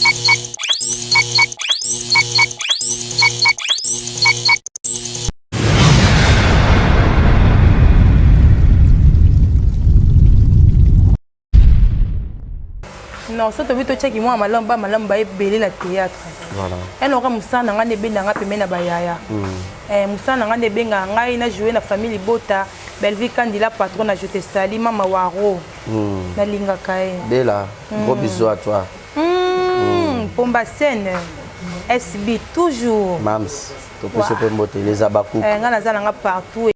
Non, so tobi totiaki mwa malamu, ba malamu baye ebele na théâtre. Voilà. Enoka mosala na ngai nde ebenda ngai pembeni na bayaya. Eh, mosala na ngai nde ebengaka ngai na joue na famille libota. Bellevue Kandila patron na je te salue mama waro. Nalingaka ye. Bella, gros bisous à toi. Pomba scène SB toujours. Mams, topesi mpe mbote les abakouk. Eh, ngai naza nanga partout.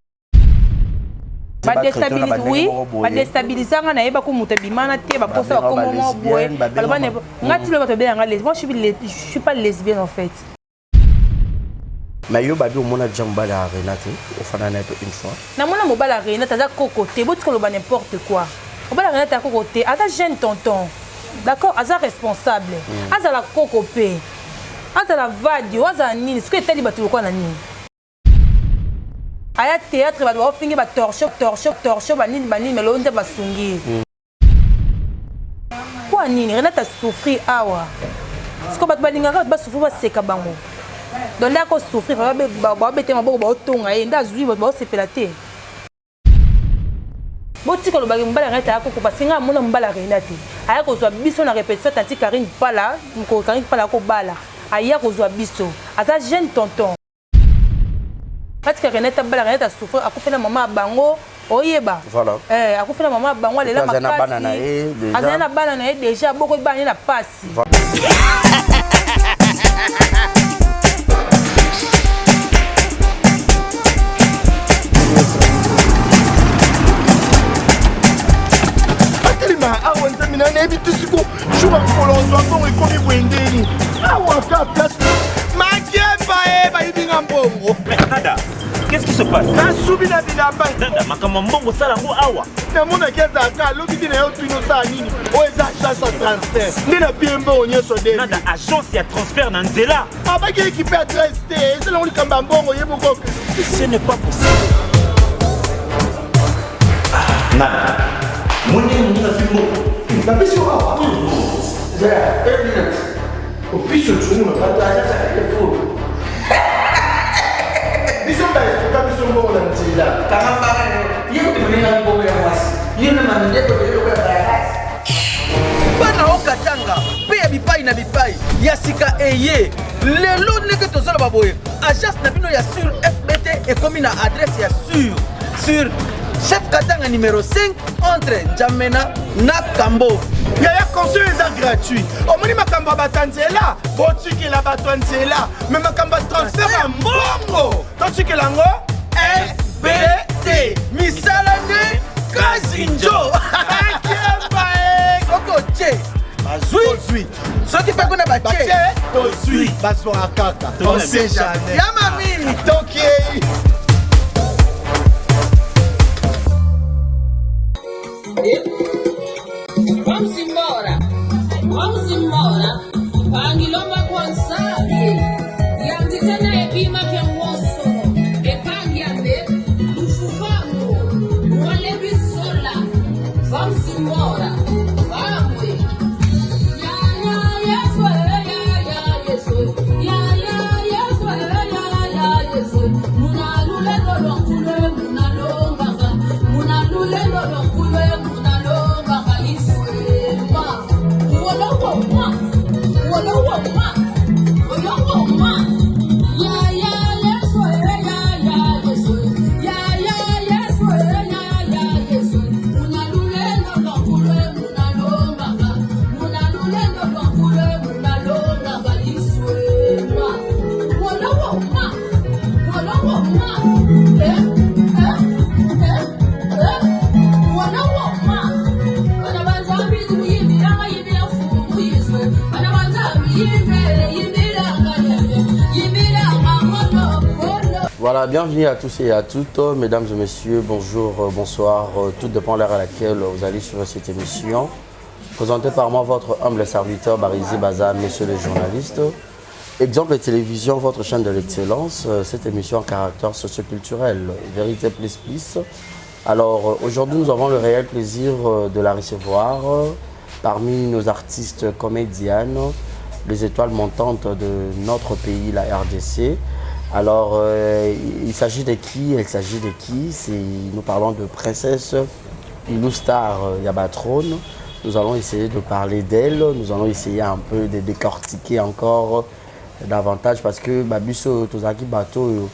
Oui, badestabiliza nga, nayeba ko moto abimana te, bakosa bakomo moko boye, baloba nga ti loyo bato babenganga lesbienne. Moi, je suis pas lesbienne en fait. Mais yo babi omona déjà mobali ya Renate, ofanda na ye mpe une fois? Namona mobali ya Renate aza koko te, botika koloba n'importe quoi. Mobali ya Renate aza koko te, aza jeune tonton, d'accord, aza responsable. Azala koko mpe azala vadio, azala nini, soki etali bato lokola na nini. Aya théâtre, bato baofingi, batorche torche torche, banini banini, mais lelo nzambe basungi ye. Mpo nini Renate asouffrir awa? Siko bato balingaka bato basouffrir, baseka bango. Donc nde akosouffrir, baobete maboko, baotonga ye, nde azwi bato baosepela te. Botika olobaki mobali ya Renate aya koko, parce nga amona mobali ya Renate aya kozwa biso na répétition. Tanti Karine Pala, mokolo Karine Pala akobala, aya kozwa biso. Aza jeune tonton. Batika Renate abala. Renate asouffrir, akufela mama ya bango, oyeba. Voilà. Eh, akufela mama ya bango, alela. Aza na bana na ye déjà. Azali na bana na ye déjà, boko bana ye na pasi. Atelema awa, nzambe na nayebi te siko jour ya mokolo ozwa mbongo ekomi boye ndeni awa ka place makiemba e bayibi nga mbongo. Mais Nada, qu'est-ce qui se passe? Nasubi na bilamba. Nada, makambo ya mbongo osala yango awa. Namonaki ezalaka alobi te na yo tuni osala nini, oyo eza agence ya transfert nde napie mbongo nyonso de. Nada, agence ya transfert na nzela? Abaki équipe adresse te, ezalango likambo ya mbongo ye moko. Ce n'est pas possible. Nada, moni moninga azwi mbongo. Napesi yo awa opiso tunu na bato biso baetuka biso mbongo na nzela. Kanga mbanga na yo. Ye kutu moninga mbongo ya mwasi. Yo na mandeko ebele lokola bayakasi. Bana okatanga mpe ya bipai na bipai ya sika eye lelo ndenge tozoloba boye, agence na bino ya sur FBT ekomi na adresse ya sur chef Katanga numéro 5 entre Njamena na Kambo. Yaya, conseil eza gratuit. Omoni makambo ya bato ya nzela, botikela bato ya nzela, me makambo ya transfert ya mbongo totikela yango FBT. Misala nde kazinjo. Akemba e. Soki otie, bazwi. Tozwi. Soki mpe kuna batie, batie, tozwi, bazwaka kaka, on sait jamais. Ya mami. Tokei. Wamusimbora, wamusimbora, pangilomba kwa nsabi yandikana ebima bya ngosolo epangyambe lufufango walebisola vamusimbora vamwe ya ya Yesu ya ya Yesu ya ya Yesu ya ya Yesu munalulelo lwankulu munalonganga munalulelo lwankulu munalonganga iswema wolowo ma wolowo ma wolowo ma ya ya Yesu ya ya Yesu ya ya Yesu ya ya Yesu munalulelo lwankulu munalonganga munalulelo lwankulu munalonganga iswema wolowo ma wolowo ma eh eh eh eh wolowo ma bana banzambi kuyimbiranga yimbira fumu yizwe bana banzambi yimbere yimbiranga yembe yimbiranga mono mono. Voilà, bienvenue à tous et à toutes, mesdames et messieurs, bonjour, bonsoir, tout dépend de l'heure à laquelle vous allez suivre cette émission. Présentée par moi, votre humble serviteur, Barizi Baza, messieurs les journalistes. Exemple Télévision, votre chaîne de l'excellence, cette émission à caractère socioculturel, Vérité Plus Plus. Alors aujourd'hui, nous avons le réel plaisir de la recevoir parmi nos artistes comédiennes. des étoiles montantes de notre pays, la RDC. Alors, il s'agit de qui? Il s'agit de qui? Nous parlons de Princesse Illustar Yabatrone. Nous allons essayer de parler d'elle, nous allons essayer un peu de décortiquer encore davantage parce que babiso tozalaki bato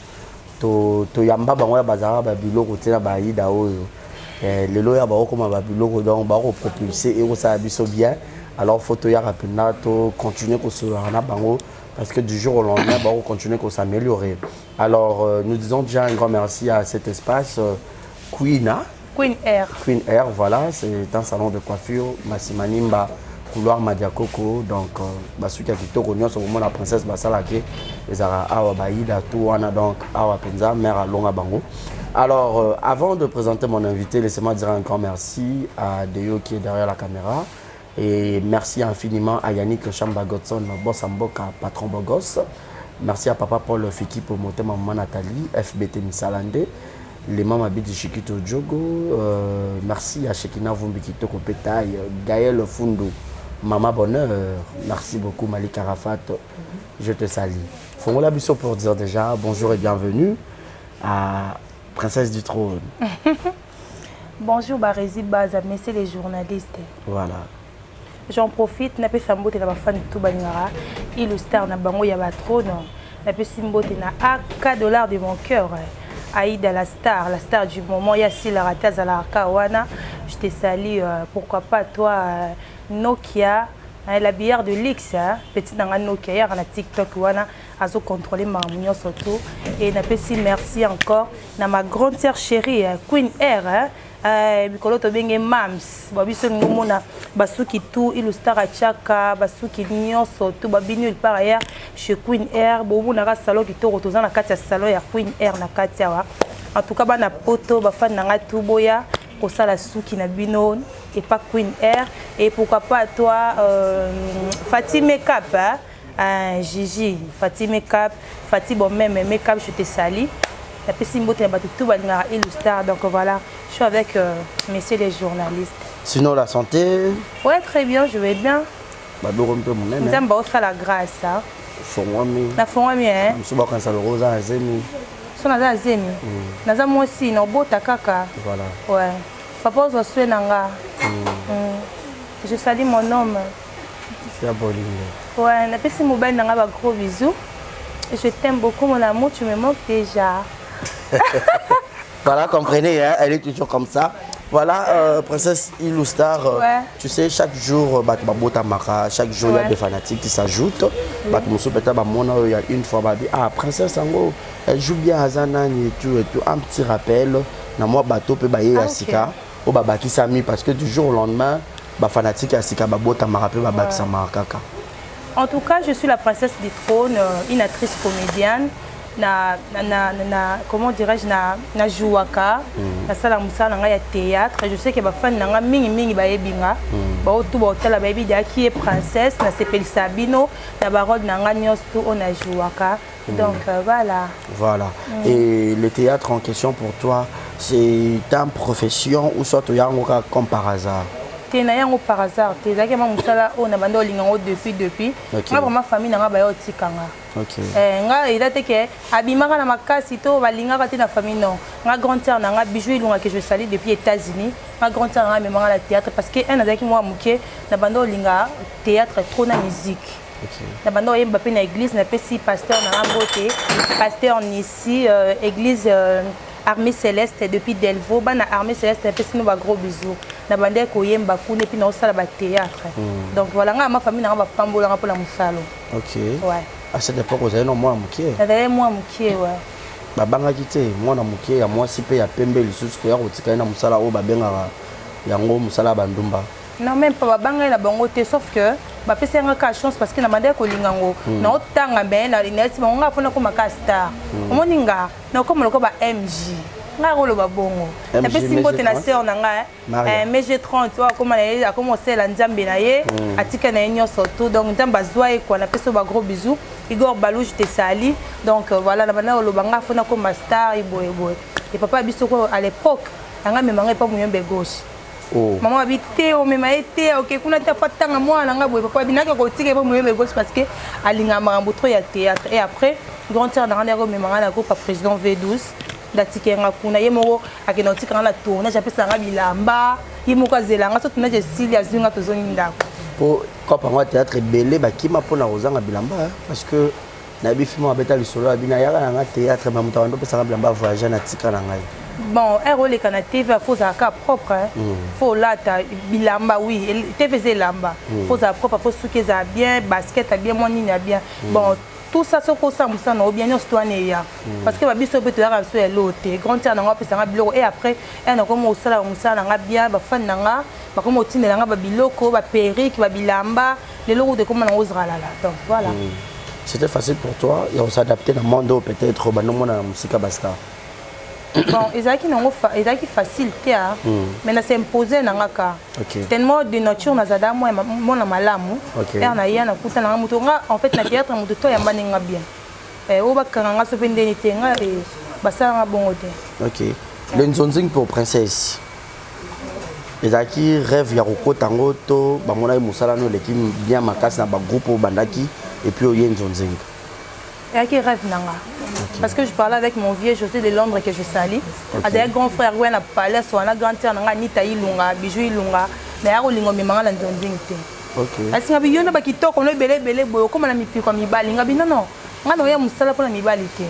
oyo toyamba bango ya bazalaka babiloko te na baida oyo. Lelo oyo bakokoma babiloko, donc bakopropulse ekosala biso bien. Alors faut toyaka mpenza tocontinue kosololaka na bango parce que du jour au lendemain bakocontinue kosaméliorer. Alors nous disons déjà un grand merci à cet espace Queen, hein? Queen Air. Queen Air, voilà, c'est un salon de coiffure, Massimanimba, couloir Madiakoko. Donc, basuki ya kitoko nyonso komona princesse basalaki ezalaka awa, baida tout wana, donc awa mpenza mère alonga bango. Alors, avant de présenter mon invité, laissez-moi dire un grand merci à Deo qui est derrière la caméra et merci infiniment à Yannick Chamba Godson, boss Mboka, patron Bogos. Merci à papa Paul Fiki pour motema, maman Nathalie, FBT Misalande, les mamans Abidi Chikito Djogo, merci à Shekina Vumbi Kitoko Petaï, Gaël Fundu, Mama Bonheur, merci beaucoup Malik Arafat, je te salue. Fongola biso pour dire déjà bonjour et bienvenue à Princesse du Trône. Bonjour Barési Baza, messieurs les journalistes. Voilà. J'en profite, napesa mbote na bafani tout balingaka Illustar na bango ya batrône. Napesi mbote na AK dollar de mon cœur. Aïda la star du moment, Yassi la azalaka wana. Je te salue, pourquoi pas toi, Nokia, hein, la bière de luxe, hein, petit nanga Nokia, ya na TikTok wana, azo contrôler makambo nyonso tout. Et napesi merci encore na ma grande sœur chérie, hein, Queen Air, hein, mikolo tobenge mams babiso ningo mona basuki tout Illustar atiaka basuki nyonso tout babini nulle part ailleurs chez Queen Air. Bomonaka salon kitoko, toza na kati ya salon ya Queen Air na kati awa. En tout cas, bana poto, bafani na nga tout, boya kosala suki na bino epa Queen Air. Et pourquoi pas toi, Fati Makeup, hein? Gigi Fati Makeup, Fati bon même Makeup, je te salue. Napesi mbote na bato tout balingaka Illustar. Donc voilà, je suis avec messieurs les journalistes. Sinon, la santé? Ouais, très bien, je vais bien. Badoro mpe monene. Nzambe aosala grâce, hein. Fongwami. Nafongwami, hein? Mosusu bakanisa loko oza na zemi. So naza na zemi, naza mwasi na obota kaka. Voilà. Ouais, papa ozwa swe na nga. Je salue mon homme. Ya bolingo. Ouais, napesi mobali na nga ba gros bisous. Je t'aime beaucoup, mon amour, tu me manques déjà. Voilà, comprenez, hein, elle est toujours comme ça. Voilà, Princesse Illustar, tu sais, chaque jour, bato babotamaka, chaque jour, il y a des fanatiques qui s'ajoutent. Bato mosusu peut-être bamona oyo, il y a une fois, babi, ah, Princesse yango, elle joue bien, aza nani et tout, et tout. Un petit rappel, na mwa bato pe baye ya sika, oyo babakisami, parce que du jour au lendemain, bafanatique ya sika babotamaka mpe babakisamaka kaka. En tout cas, je suis la princesse du trône, une actrice comédienne. Na, comment dirais-je, na jouaka, nasala mosala na ngai ya théâtre. Je sais que bafani na ngai mingimingi bayebi nga, baotu baotala bayebi deya qui est princesse. Nasepelisa bino na barole na ngai nyonso tu oyo na jouaka. Donc voilà. Voilà. Et le théâtre en question pour toi, c'est une profession ou soit oyango kaka comme par hasard? Te, na yango par hasard te. Ezalaki ma mosala oyo na banda olinga yango depuis. Nga vraiment, famille na nga baya otikanga. Eh, nga eza te ke abimaka na makasi to balingaka te na famille, non. Nga grande sœur na nga Bijou Ilunga, que je salue depuis États-Unis, nga grande sœur na nga amemanga na théâtre parce que un azalaki mwa moke na banda olinga théâtre trop na musique. Na banda oyemba mpe na église. Napesi pasteur na nga mbote, pasteur Nisi, église Armée Céleste depuis Delvaux. Bana Armée Céleste, napesi no bagros bisous. Na banda koyemba kuna et puis naosala bathéâtre. Donc voilà, nga ma famille na nga bapambolanga mpona mosalo. Ouais. À cette époque, ozali na mwana moke? Nazali mwa moke, ouais. Babangaki te mwana moke ya mwasi mpe ya pembe lisusu koya kotika ye na mosala oyo babengaka yango mosala ya bandumba? Non, même pas. Babangai na bango te, sauf que bapesi yanga kaka chance parce que na bandaki kolinga yango, naotanga me nayesi bango nga fona koma kaka star. Omoni nga nakoma lokola ba MG, nga koloba bongo. MG, Napesi mbote na MG30. sœur na ngai. Maria. MG 30 oyo akoma na ye, akoma osala nzambe na ye, atika na ye nyonso tout. Donc nzambe azwa ye kua. Napesi oyo bagros bisous. Igor Balou, je te salue. Donc voilà, na banda koloba nga fona koma star eboyeboye e papa biso ko à l'époque anga memanga epa Muyombe Gauche. Oh. Mama abi te omema ye te oke kuna te afa tanga mwana na nga boye. Papa abi nake kotika ye po moyembe gauche parce que alingaka makambo trop ya théâtre. Et après grande sœur na nga nde akomema nga na groupe ya président V12, ndatiki nga kuna. Ye moko akenda kotika nga na tournage, apesaka nga bilamba, ye moko azela nga so tournage esili, azwi nga, tozongi ndako. Po kopa yango ya théâtre, ebele bakima mpona kozanga bilamba, hein, parce que nayebi film abeta lisolo ya bino, ayaka na nga théâtre, ma moto abandi opesanga bilamba, voyage na tika na ngai. Bon, heure oleka na TV, faut ozala kaka propre, hein. Faut olata bilamba, oui, TV eza elamba. Faut ozala propre, faut suki ezala bien, basket ya bien, mwa nini ya bien. Bon, tout ça, soki osala mosala na yo bien, nyonso to wana eya, parce que babiso mpe toyaka biso ya elo te. Grande sœur na nga apesanga biloko et après ere nakomi kosala mosala na nga bien, bafani na nga bakomi kotindela nga babiloko, baperruque, babilamba. Lelo kuta ekoma nango ozalala, donc voilà. C'était facile pour toi ya kos'adapter na monde oyo peut-être bandomona na mosika bastar? Bon, ezalaki nango ezalaki facile te, ah. Mais na s'impose na nga ka tellement de nature nazala mwana malamu. Ere na ya nakuta nanga moto nga, en fait na théâtre moto to ayamba ndenge nga bien. Oyo bakanga nga so mpe ndeni te, nga basala nga bongo te. Ok, le nzonzing pour Princesse ezalaki rêve ya kokota yango to bamonaki mosala no eleki bien makasi na bagroupe oyo obandaki et puis oye nzonzing? Ezalaki rêve na nga parce que je parlais avec mon vieux José de Londres que je salue. Azalaki grand frère oya na palais wana, grand frère na nga Anita Ilunga, Bijou Ilunga. Naya kolinga omema nga na nzonzing te. Asinga bi yo na bakitoko no ebele ebele boye, okóma na mipiko ya mibali. Nga bi non, nga na oya mosala mpona mibali te.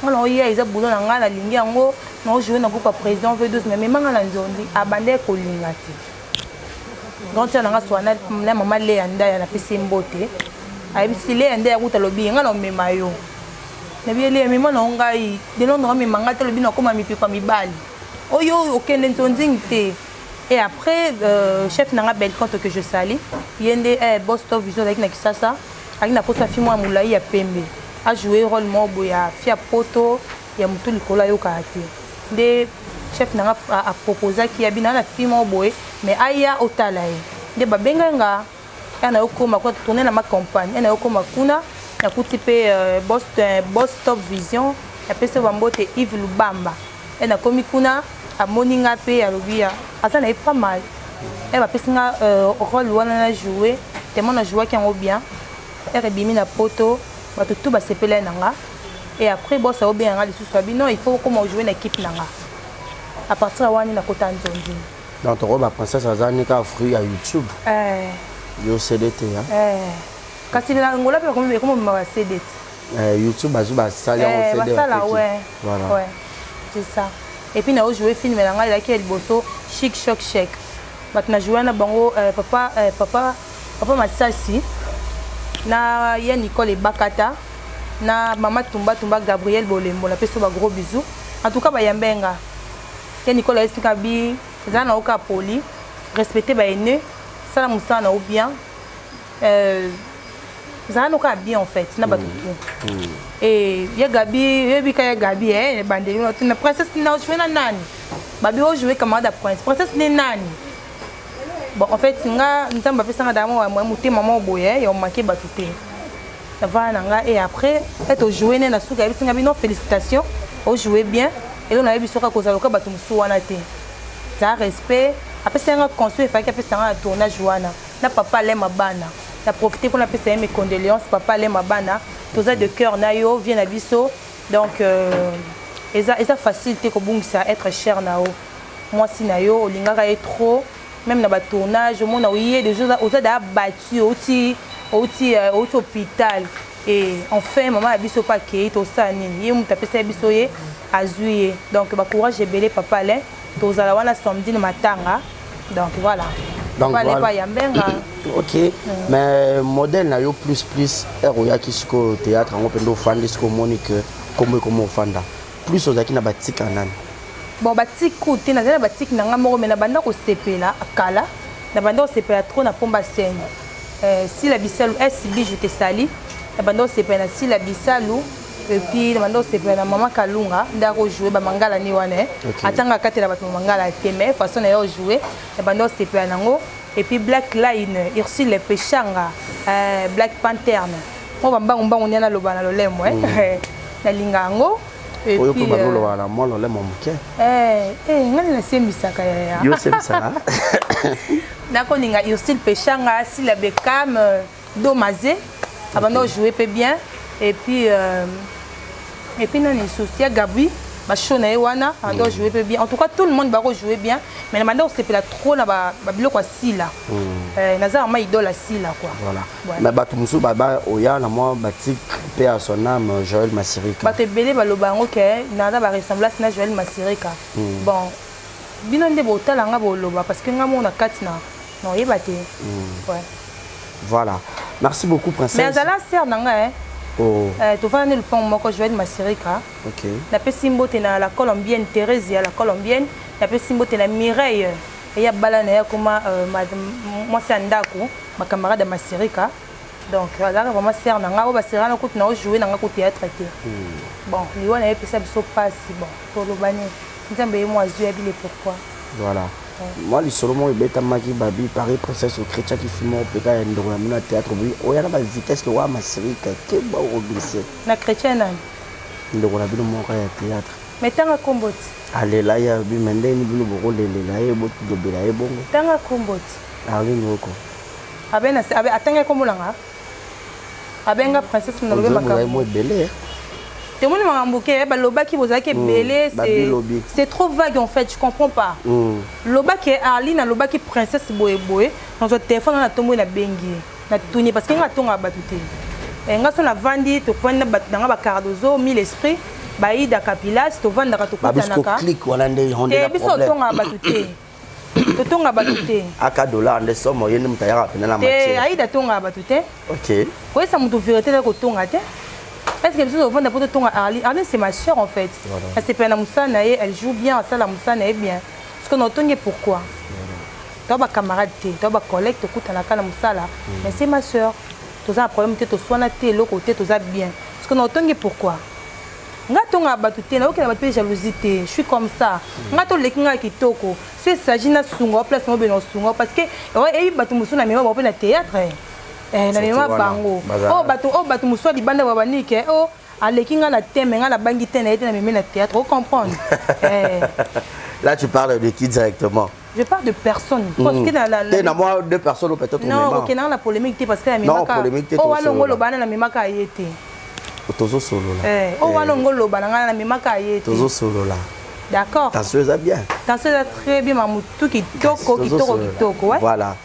Nga na oya eza boulot na ngai, nalingi yango, naojoue na groupe ya président V12, mais mema nga na nzondi. Abandaki kolinga te. Grand frère na nga soa na mama Leya Ndaya, napesi ye mbote, ayebisi Leya Ndaya kuta, alobi nga na omema yo. Nabi ye Leya, mema na yo ngai de Londres, omema ngai te. Alobi nakóma mipiko ya mibali oyo okende nzonzingi te. Et après chef na nga Belcanto que je salue, ye nde boss Top Vision, azalaki na Kisasa, azalaki na posa fi mwa molai ya pembe, ajoue rôle moko boye ya fi ya poto ya motu likolo ayokaka te. Nde chef na nga aproposaki ya bino na fi moko boye, mais aya otala ye. Nde babengai nga ya na yokoma kuna, tourne na ma campagne ya na yokoma kuna, nakuti mpe boss Top Vision, apesi bambote Yves Lubamba. E nakomi kuna, amoni nga mpe alobi aza na ye pas mal. E bapesi nga rôle wana na joue, tellement na jouaki yango bien, ere ebimi na poto, bato tu basepelai na nga. Et après boss aobenga nga lisusu, abi non, il faut okoma ojouer na équipe na nga. À partir ya wani nakota nzonzi. Donc tokoyeba Princesse aza ni kaka fruit ya YouTube? Eh. Yo CD te, hein? Eh. Kasi na Angola mpe bakomi ekoma omema ba CD ti. Eh, YouTube bazwi basali yango. Eh, CD. Basala. Bateki. Ouais. Voilà. Ouais, c'est ça. Et puis nao jouer film na ngai elaki ya liboso, Chic Choc Chec. Bato na jouer na bango papa Masasi na ya Nicole Ebakata na mama Tumba Tumba Gabriel Bolembo, napesi yo ba gros bisous. En tout cas bayambe nga ya Nicole ayesika bi eza na oka poli, respecter baene, sala mosala na yo bien, zala noka bien en fait na bato tu. E ya Gabi, oyebi ka ya Gabi ebandeli na Princesse na joué na nani, babi ojoue camarade ya Prince, Princesse ne nani. Bon, en fait nga Nzambe apesanga daa mwa motema moko boye ya omake bato te, navanda na nga. Et après ete ojoue ne na suka, ayebisi nga bino félicitation, ojoue bien. Elo nayebi soki akozala loka bato mosusu wana te, za respect. Apesi nga conseil efalaki apesa nga na tournage wana na papa Alema Bana. Na profite mpona apesa ye mes condoléances. Papa Alema Bana, toza de cœur na yo, vie na biso. Donc eza facile te kobungisa être cher na yo, mwasi na yo olingaka ye trop. Même na batournage omona oye déjà oza daa battu, outi hôpital. Et enfin mama na biso mpe akei, tosala nini? Ye moto apesa ye biso, ye azwi ye. Donc bacourage ebele, papa Alain, tozala wana samedi na matanga. Donc voilà. Donc, papa Alain. Voilà. Pa ya mbenga. Ok, mais modèle na yo plus plus ere oyaki sikoyo théâtre yango mpenza, ofandi sikoyo, omoni ke kombo ekoma ofanda plus, ozalaki na batika nani? Bon, batiku te, nazali na batiki na nga moko, mais na banda kosepela kala, na banda kosepela trop na Pomba Scène, Sila Bisalu, SB, je te salue. Na banda kosepela na Sila Bisalu et puis na banda kosepela na mama Kalunga nde akojoue bamangala ni wana. Atanga akatela bato bamangala te, mais façon na ye ojoue, na banda kosepela nango. Et puis Black Line, Ursule Peshanga, Black Panterne, mo bambangu mbangu nde naloba na lolemo, nalinga yango. Oyo mpe balolobaka na mwa lolemo moke. Eh, eh, ngai nasembisaka yaya. Yo osembisaka? Nakolinga Ursule Peshanga, Sila Beckham, Domaze, abanda okay. jouer pe bien et puis euh, et puis nani lisusu ya Gabi ba show na ye wana abanda mm. jouer pe bien. En tout cas tout le monde bako jouer bien mais na banda kosepela trop na ba, ba biloko ya Sila. Mm. Euh, naza vraiment idole ya Sila quoi. Voilà. Ouais. Mais bato mosusu baba oya na mwa batik mpe à son âme Joël Masirika. Bato ebele baloba yango ke naza ba ressemblance na Joël Masirika. Mm. Bon, bino nde botala nga boloba parce que nga moko na kati na naoyeba te. Mm. Ouais. Voilà. Merci beaucoup princesse. Mais azala sœur na nga hein. Oh. Euh, tovanda nde lupango moko Joël Masirika. Okay. Napesi mbote na la Colombienne Theresia la Colombienne, napesi mbote na Mireille eya bala na ye akoma euh, mwasi ya ndako ba camarade ya Masirika donc azalaka vraiment sœur na nga oyo basera na kutu na ojoue na nga ku théâtre te hmm. bon liwa na ye epesa biso mpasi bon toloba nini nzambe ye mwa azwi yabi le pourquoi voilà mwa lisolo moko ebetamaki babi paris princesse okretiaki fi moko mpeka ya ndeko na bino ya théâtre boyi oya na bavitesse lokola masirika keba okoglise na chrétien nani ndeko na bino moko ya théâtre mais tanga kombo ti alela ye alobi me ndenge bino bokolelela ye bolobela ye bongo tanga kombo ti Arline Oko. Abe na abe atanga kombo na nga. Abenga princesse na lobe makambo. Mo ebele. Tomoni makambo ke balobaki bozalaki hmm, ebele c'est trop vague en fait je comprends pas. Mm. Lobaki Arline alobaki princesse boye boye nazwa téléphone na tombo na bengi ye na tuni parce que nga tonga bato te. Eh, nga so navandi tofandi na bato na nga ba Cardozo mille esprit baida Kapilas tovandaka tokutanaka. Te biso otongaka bato te. totonga bato te aka dollar nde somo ye nde moto ayaka mpena na matière aida atongaka bato te ok koyesa moto vérité eza kotonga te est ce que biso tovanda mpo totonga arli arli c'est ma soeur en fait asepela na mosala na ye elle joue bien asala mosala na ye bien parce que na otongi pourquoi toa bacamarade te toa bacollègue tokutanaka na mosala mm. mais c'est ma soeur toza na problème te toswana te eloko te toza bien parce que na otongi pourquoi Nga tongaka batu te nayokela batu pe jalousie te je suis comme ça nga toleki nga kitoko so esagi na sunga place moko bena osunga parce que eyebi batu mosusu na mema bango pe na théâtre eh, na mema bango oyo bato oyo bato mosusu ya libanda babanike o oh, aleki nga na te me nga nabangi te na ye te na meme na théâtre ocomprendre eh. Là, tu parles de qui directement Je parle de personne. Parce que na, na, na, na moi deux personnes peut-être. Non, ok, na la polémique parce que na memaka. Non, polémique Oh wana ngolo bana na memaka ye te. Tozo solola. Eh, oh wana ngolo bana nga na memaka ye te. Tozo solola. D'accord. Tension eza bien. Tension eza très bien mamutu kitoko kitoko kitoko, ouais. Voilà.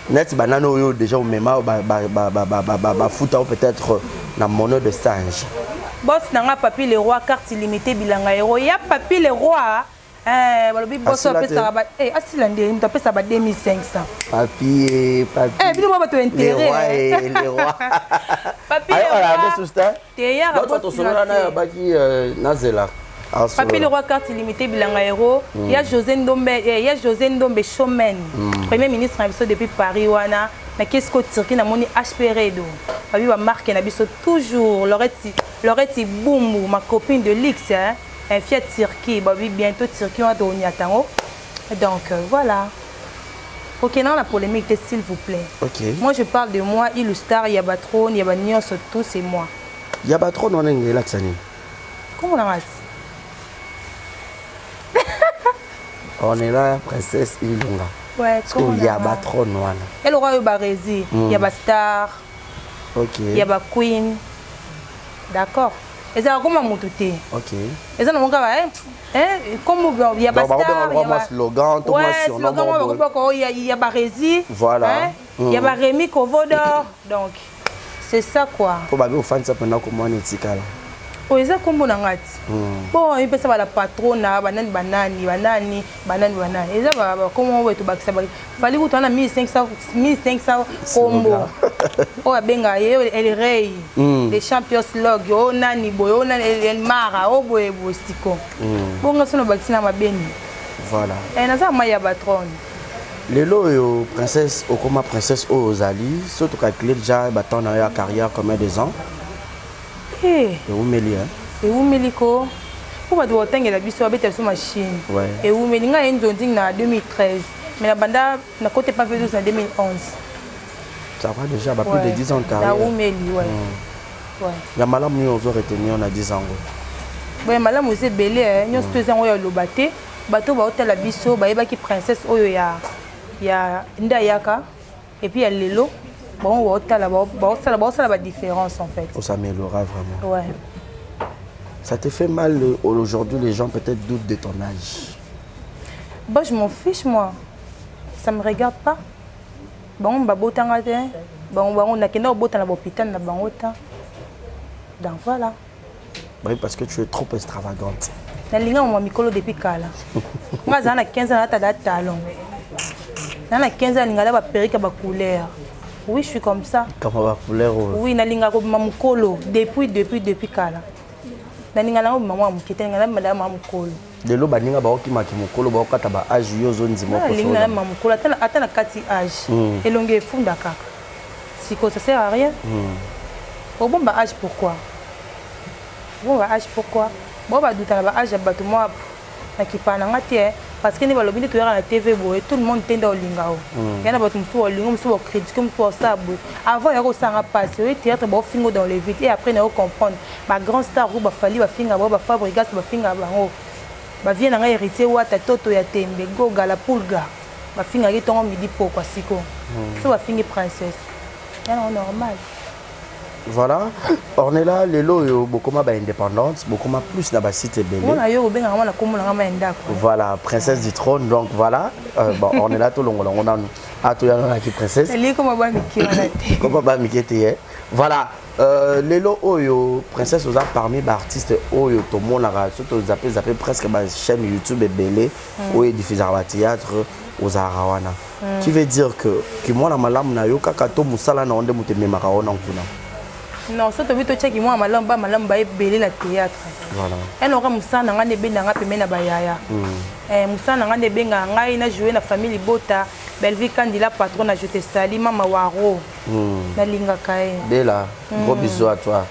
Net banana oyo déjà omema bafuta o peut-être na monnaie de singe. Boss nanga Papi le roi carte illimitée bilanga héros. Ya Papi le roi. Eh, balobi boso apesaka ba eh, asila nde moto apesaka ba 2500 papi eh, papi eh, bino mwa bato intérêt le roi papi teyakatosolola naye abaki euh, nazela papi le roi carte illimité bilanga héros mm. ya josé ndombe eh, ya josé ndombe showman mm. premier ministre na biso depuis paris wana na kesiko turquie namoni hp redo babi bamarke na biso toujours lorette lorette ibumbu ma copine de luxe hein? Un fiat Turquie, babi bientôt Turquie on tonyata yango. Donc euh, voilà. Ok, non la polémique s'il vous plaît. Ok. Moi je parle de moi, Illustar, Yabatron, Yabanyos, tout c'est moi. Yabatron on est là tsani. Comment on a On est là princesse Ilunga. Ouais, comment on Yabatron wana. Elle aura eu Barezi, mm. Yabastar. Ok. Yaba Queen. D'accord. Ezalaka koma mutu te. Ok. Eza nango kaka eh, eh, comme ya ba star ya ba slogan to mwa surnom slogan moko boko ya ya ba Rezi. Voilà. Hein? Mm. Ya ba Rémi Kovodor. Donc c'est ça quoi. Po ba ofandisa pena komona etikala. oyo eza nkombo na ngai ti mpo mipesa bala patrona banani banani banani banani banani eza bakombo oyo tobakisa fali kutu wana 1500 kombo oyo abenga ye el rey mm. le champions log oyo nani boye oyo nani el mara oyo boye boye siko mm. bonga sono bakisi na mabeni voilà eh, naza mai ya batrone lelo oyo princesse okoma princesse oyo ozali so tocalcule déjà batemps na yo ya carrière combien des ans eh. ewumeli ewumeli ko mpo bato bakotangela biso babeta biso machine ewumeli ngai ye nzonzing na 2013 mais na banda na côté pas V12 na 2011 ça va déjà ba plus de 10 ans de carrière nawumeli ouais. Mm. Ouais. Ya malamu nini ozo retenir na 10 ans ngo? Boye malamu eza ebele eh. Nyonso to eza yango ya loba te. Bato baotala biso bayebaki princesse oyo ya ya nde ayaka et puis ya lelo bango baotala baosala baosala ba différence en fait. On s'améliorera vraiment. Ouais. Ça te fait mal aujourd'hui les gens peut-être doutent de ton âge. Bah je m'en fiche moi. Ça me regarde pas. Bango babotanga te. Bango bango nakenda kobota na ba hôpital na bango ta. Donc voilà. Oui, parce que tu es trop extravagante. Nalinga mwa mikolo depuis kala. Nga azala na 15 ans nalata talon. Na na 15 ans nalinga ba perruque ba couleur. Oui, je suis comme ça. Comment ba couleur? Oui, nalinga kobima mokolo depuis depuis depuis kala. Nalinga nango bima mwa moke te, nalinga na mwa mokolo. Lelo baninga baokimaki mokolo baokata ba âge yo ozondima. Nalinga na mwa mokolo ata na kati âge. Elongi efunda kaka. Siko ça sert à rien. Obomba âge pourquoi? Obomba âge pourquoi? Bo baduta na ba âge ya bato mwa nakipa na nga te parce que nde balobi nde toyaka na TV boye tout le monde te nde olinga o. Ya na bato mosusu balinga mosusu bacritique mosusu basala boye. Avant ya kosanga mpasi oye théâtre baofingo dans le vide et après na yo comprendre ba grand star oyo bafali bafinga bango, bafabrigas bafinga bango, bavie na ngai héritier wata toto ya tembe goga la pulga bafingaki ntongo midi pokwa. Siko so bafingi princesse ya nango normal. Voilà, Ornella, lelo oyo bokoma ba indépendante, bokoma plus na basite ebele. Mpona yo obengaka mwana kombo na nga ma ya ndako. Voilà, princesse du trône. Donc voilà, bon, Ornella, tolongola ngo nanu atoya nanaki princesse. Elingi koma ba mike wana te. Koma ba mike te ye. Voilà, lelo oyo princesse oza parmi baartiste oyo tomonaka so tozape zape presque bachaîne YouTube ebele oyo ediffusaka bathéâtre, ozalaka wana. Qui veut dire que kimwana malamu na yo kaka to mosala na yo nde moto ememaka wana nkuna? Non, so tobi totiaki mwana malamu, ba malamu baebele na théâtre. Voilà. Enoka mosala na ngai nde ebendanga pembeni na bayaya. Mosala na ngai nde ebengaka ngai na joue na famille libota. Bellevue Kandila patron na je te sali mama waro. Nalingaka ye. Bella, gros bisous à toi.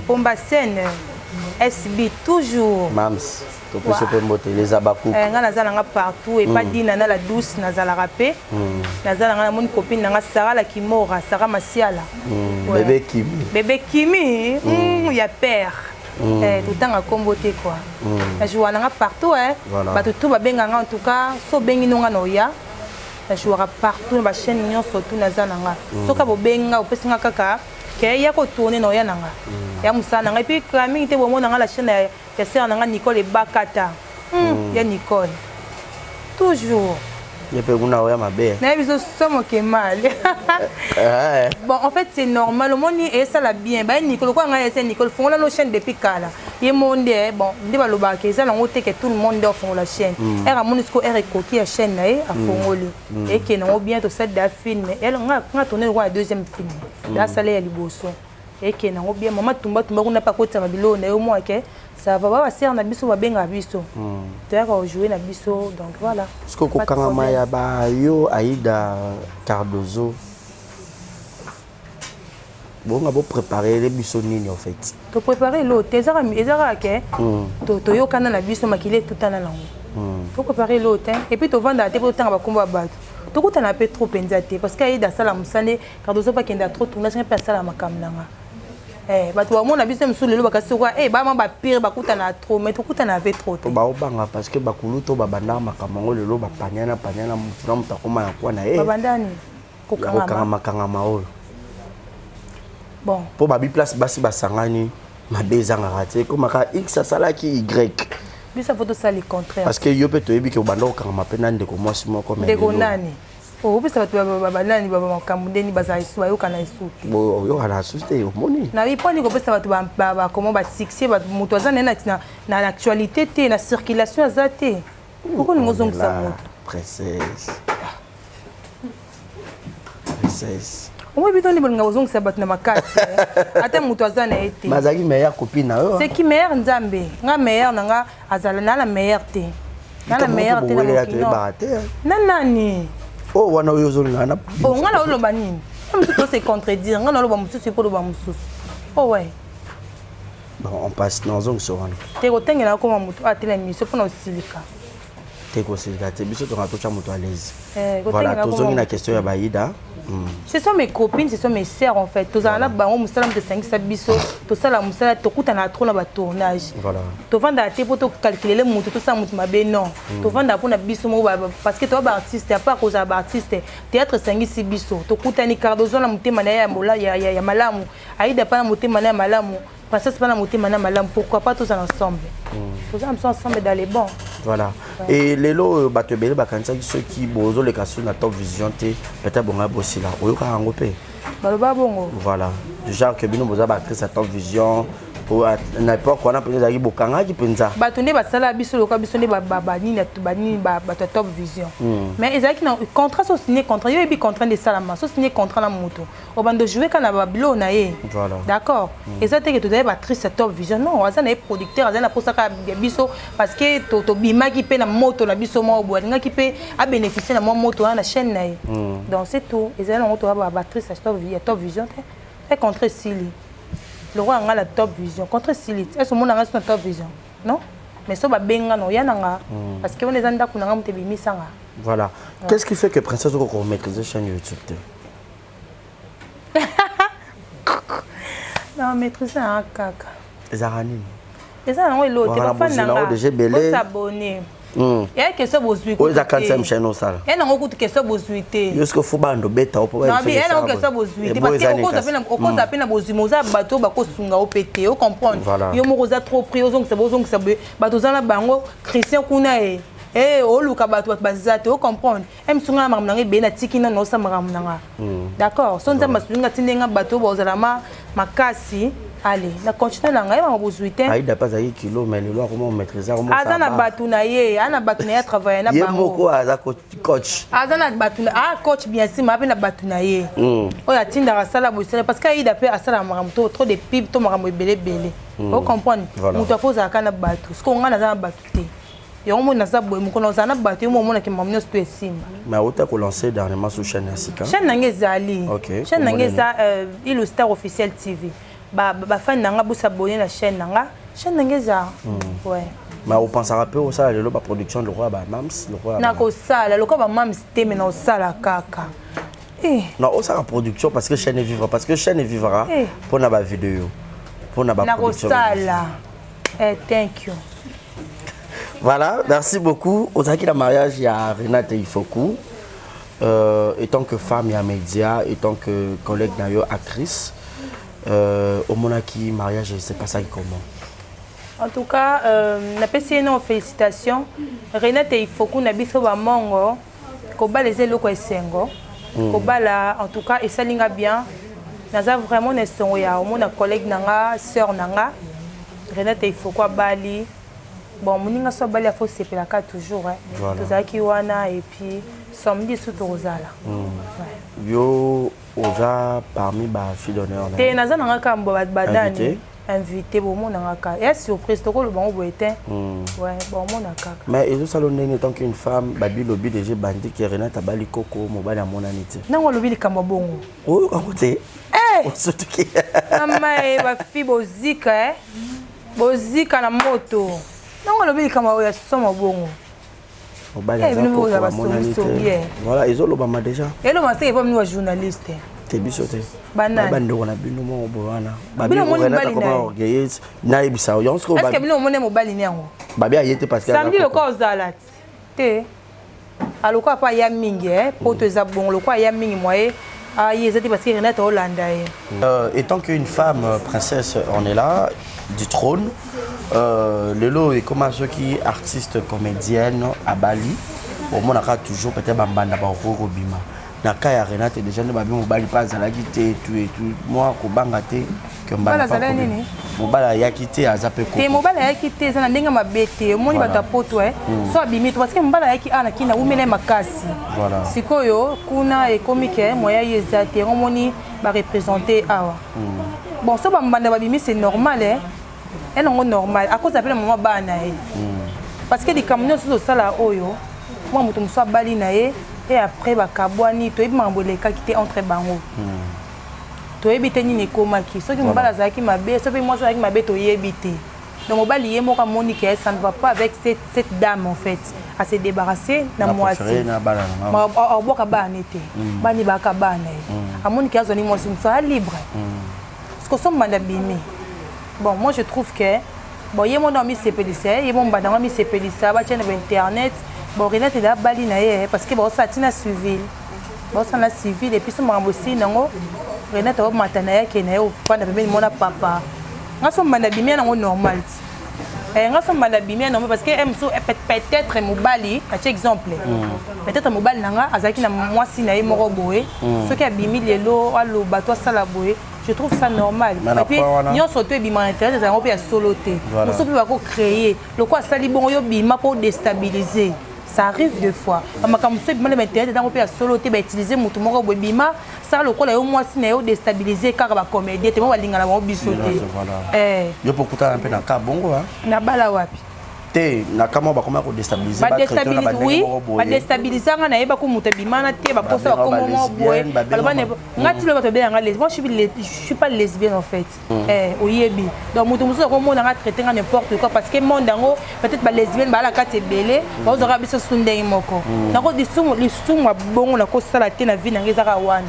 Pomba scène SB toujours. Mams, topesi mpe mbote les abakouk. Ngai naza nanga partout epa dina na la douce nazalaka mpe naza nanga namoni copine nanga Sara la Kimora, Sara Masiala. Ouais. Bébé Kimi. Bébé Kimi, ya père. Totanga nkombo te quoi. Najouaka nanga partout eh. Voilà. Bato tu babenganga en tout cas so obengi nonga na oya najouaka partout na bachaîne nyonso tu naza nanga. Soki bobenga opesinga kaka ke ya kotourne na oya nanga ya mosala nanga et puis kala mingi te bomona nga la chaîne ya sere nanga Nicole Ebakata. Ya Nicole toujours. Ye mpe kuna oya mabe. Nayebi biso somo ke mal. Bon, en fait c'est normal, omoni esala bien baye Nicole lokola ngai ese Nicole fongola no chaîne depuis kala ye mo nde bon nde balobaka eza nango te ke tout le monde nde afongola chaîne. Ere amoni siko ere ekoki ya chaîne na ye afongoli ekende yango bien tosali da film nga tourne lokola ya deuxième film da asala ya liboso ekende yango bien mama tumba tumba kuna mpe akotisaka biloko na ye omwa ke ça va ba basere na biso babengaka biso toyaka kojouer na biso donc voilà. Parce que kokangama ya bayo Aïda Cardozo bonga boprépare biso nini en fait? Toprépare elo te, eza kaka ke toyokana na biso makili etutana nango. Toprépare elo te et puis tovandaka te mpo totanga bakombo ya bato tokutana mpe trop mpenza te parce que Aïda asala mosala, Cardozo mpe akenda trop tournage mpe asala makambo nanga. Bato bamona biso mosusu lelo bakasi soka bama bapire bakutana trop mais tokutana mpe trop te. Baobanga parce que bakulu to babandaka makambo yango lelo bapanyana panyana mutu na moto akóma na kwa na ye. Babandani? Kokangama kangama oyo. Bon. Mpo babi place basi basangani mabe ezangaka te ekomaka x asalaki y. Biso fo tosala le contraire. Parce que yo mpe toyebi ke obanda kokangama mpe na ndeko mwasi moko. Ndeko nani? Opesa bato banani makambo ndeni bazala esu bayokana esu te. Oyokana esu te omoni. Na mponi kopesa bato bakoma basuccès moto aza naye na actualité te na circulation aza te okolinga ozongisa moto. Princesse, princesse. Omoi bino nde bolinga kozongisa bato na makasi ata moto aza na ye te. Bazalaki meilleure copine na yo. C'est qui meilleur? Nzambe nga meilleur na nga azala na na meilleur te na na meilleur te na mokili na nani. Oyo wana oyo ozolinga na. O nga na oloba nini? Na mosusu tose contredire nga na oloba mosusu epo oloba mosusu o ouais. Bon, on passe nazongisa wana. Te kotengela akoma moto atela émission mpona osilika. Te kosilika te, biso tonga totya moto à l'aise. Voilà, tozongi na question ya baida. Ce sont mes copines, ce sont mes sœurs en fait. Tozala na bango mosala moto esangisa biso, tosala mosala, tokutana trop na batournage. Voilà. Tovandaka te mpo tocalculele moto, tosala moto mabe, non. Tovandaka mpona biso moko parce que toza baartiste. À part kozala baartiste, théâtre esangisi biso, tokutani. Cardozo na motema na ye ya malamu, Aida mpa na motema na ya malamu, Princesse mpa na motema na malamu, pourquoi pas tozala ensemble? Tozala biso ensemble dans les bons. Voilà. Et lelo oyo bato ebele bakanisaki soki bozoleka so na Top Vision te, peut-être bonga bosila. Oyokaka yango mpe? Baloba bongo. Voilà, du genre que bino boza baactrice ya Top Vision, po na époque wana mpenza ezalaki bokangaki mpenza. Bato nde basala biso lokola biso nde banini, banini, bato ya Top Vision. Mais ezalaki na contrat. So signé contrat, yo oyebi contrat nde esalama. So signé contrat na moto, obanda ojouer ka na babilo na ye. D'accord. Eza te ke tozali baactrice ya Top Vision, non. Aza na ye producteur, azali na mposaka ya biso parce que tobimaki mpe na moto na biso moko boye, alingaki mpe abénéficie na mwa moto wana na chaîne na ye. Donc c'est tout. Ezali nango toza baactrice ya Top Vision te. E contrat esili lokola nga na Top Vision, contrat esili. Ese omona nga so na Top Vision? Non, mais so babenga na oya na nga parce que wana eza ndako na nga, moto ebimisanga. Voilà. Qu'est-ce qui fait que Princesse okoka komaîtriser chaîne YouTube te? Na maîtrise nanga kaka. Ezalaka nini? Eza nango eloko te. Wala bafani bozwi nango nanga déjà ebele. Osabone eya question bozwi. Oyo eza 45 chaîne osala. Ya nango kutu question bozwi te. Yo soki fo bando beta o po. Nabi ya nango question bozwi te parce que okoza mpe na bozwi, mais oza bato oyo bakosunga yo mpe te, ocomprendre? Voilà. Yo moko oza trop pris, ozongisa boye, ozongisa boye, bato oza na bango, Christian kuna ye e oluka bato, bato baza te, ocomprendre? Emisunga na makambo nanga ebele, natiki nano osala makambo nanga. D'accord. So Nzambe asulinga, atindi nga bato oyo bazala ma makasi, ale na continue na ngai bango bozwi te. Aida mpe azalaki kilo, mais lelo akoma komaîtrise, akoma. Aza na bato na ye, aza na bato na ye, atravaille na ye bango. Moko aza coach. Aza na bato ah, coach bien sûr, ma mpe na bato na ye oyo atindaka asala boye, sala, parce que Aida mpe asalaka makambo to trop de pub to makambo ebele ebele, ocomprendre? Voilà. Moto afo ozalaka na bato. Siko ngai naza na bato te, yango moi naza boye. Mokolo ozala na bato, yo mo omonaki makambo nyonso to esimba. Mais auta kolancer dernièrement sur chaîne ya sika. Chaîne na ngai ezali chaîne na ngai Komona. Eza Ilo Star Officiel TV. Bafani na nga bosabone na chaîne na nga, chaîne na ngai eza, ouais. Mais opensaka mpe osala lelo baproduction lokola bamams, lokola Nakosala lokola bamams te, me naosala kaka. Eh. Non, osala production parce que chaîne evivra, parce que chaîne evivra Eh. mpona bavideo, mpona baproduction. Nakosala. Eh, thank you. Voilà, merci beaucoup. Ozalaki na mariage ya Renate Ifoku. Étant que femme ya média, étant que collègue na yo actrice, omonaki mariage s'est passé comment? En tout cas, napesi ye nao félicitation, Renate Ifoku na biso bamongo. Kobala eza eloko ya esengo. Kobala, en tout cas, esali nga bien. Naza vraiment na esengo ya omona collègue na nga, sœur na nga Renate Ifoku abali. Bon, moninga so abali, afo sepelaka toujours, hein. Voilà. Tozalaki wana et puis samedi su tokozala. Ouais. Yo oza parmi bafille d'honneur na Te, ye? naza nanga kaka badani. Invité? Invité, bomonanga kaka ya surprise, tokoloba ngo boye te. Ouais, bomona kaka. Mais ezosala ndenge étant qu'une femme, babi lobi déjà bandi ke Renate abali koko, mobali amonani te. Nango alobi likambo ya bongo? Oyokango te? Eh! Osotuki. Mama e, bafi bozika e, bozika na moto. Nango alobi likambo oyo ya somo bongo? Mobali Eh, aza bino koko, bozala amonani basongisongi, te. eh. Voilà, ezolobama déjà. Eloma seke epa bino bajournaliste. Te, biso te. Banani? Bandeko na bino moko boye wana. Bino omoni mobali na ye? Orgueilleuse, nayebisa yo yango sikoyo. Est ce que bino omoni mobali ni yango? Babi aye te parce que aza Samedi koko. lokola ozala te, alokola mpo aya mingi e poto eza bongo, lokola aya mingi moye aye eza te parce que Renate aolanda ye. Étant qu'une femme princesse, on est là, du trône. Lelo et comment ceux qui artiste comédienne à Bali, au moins on a toujours peut-être bambanda ba bima. Na cas ya Renate déjà ne babi mobali pas azalaki te et tout et tout. Moi kobanga te que Mobali mbanda azalaki nini? Mobali ayaki te, aza pe Te, koko. mobali ayaki te, eza na ndenge mabe te. Omoni bato ya poto e so abimi to parce que mobali ayaki awa na kini, awumela ye makasi. Sikoyo kuna ekomi ke moya ye eza te, yango omoni bareprésente awa. Bon, so bambanda babimi, c'est normal e, elongo normal akoza mpe na mama bana na ye parce que likambo nyonso ozosala oyo, mwa moto mosusu abali na ye e après bakabwani, toyebi makambo elekaki te entre bango, toyebi te nini ekomaki, soki mobali azalaki mabe, soki mpe mwasi azalaki mabe, toyebi te. Donc mobali ye moko amoni que ça ne va pas avec cette, cette dame en fait. A se débarrasser na mwasi. Abwaka bana te. Bani baka bana ye. Amoni que azwani mwasi mosusu aza libre. Parce que so mbanda abimi. Bon, moi je trouve que bon ye mona amisepelisa, ye mo mbanda yango amisepelisa, batia na ba internet. Bon, Renate eza bali na ye parce que baosala ntina civil. Baosala na civil et puis so makambo esili nango, Renate aomata na ye, akende na ye ofanda pembeni mona papa. Nga so mbanda abimi ya nango normal ti. Nga so mbanda abimi ya normal parce que mosusu peut-être mobali atie exemple, peut-être mobali na nga azalaki na mwasi na ye moko boye. Soki abimi lelo, aloba to asala boye, je trouve ça normal. Et puis nyonso to ebima na internet ezalanga mpe ya solo te. Mosusu mpe bakocréer lokola asali bongo, yo bima mpo déstabiliser. Ça arrive deux fois, bamakambo mosusu ebima na bainternet etango mpe ya solo te. Bautiliser motu moko boye, bima sala lokola yo mwasi na ye, odéstabiliser kaka bacomédien te mo balingana bango biso te. Yo mpo okutana mpe na ka bongo? Na bala wapi? Te, na ka moko bakoma kodéstabiliser. Oui, badéstabiliser nga. Nayeba ko moto abimana te, bakosa bakombo moko boye, baloba nga ti lo bato babenganga lesbienne. Moi je suis pas lesbienne en fait. Oyebi, donc moto mosusu akomona nga, traité nga n'importe quoi parce que monde yango peut-être balesbienne baala kati ebele, bazwaka biso su ndenge moko. Nako lisumu ya bongo nakosala te na vie na nga, ezaka wana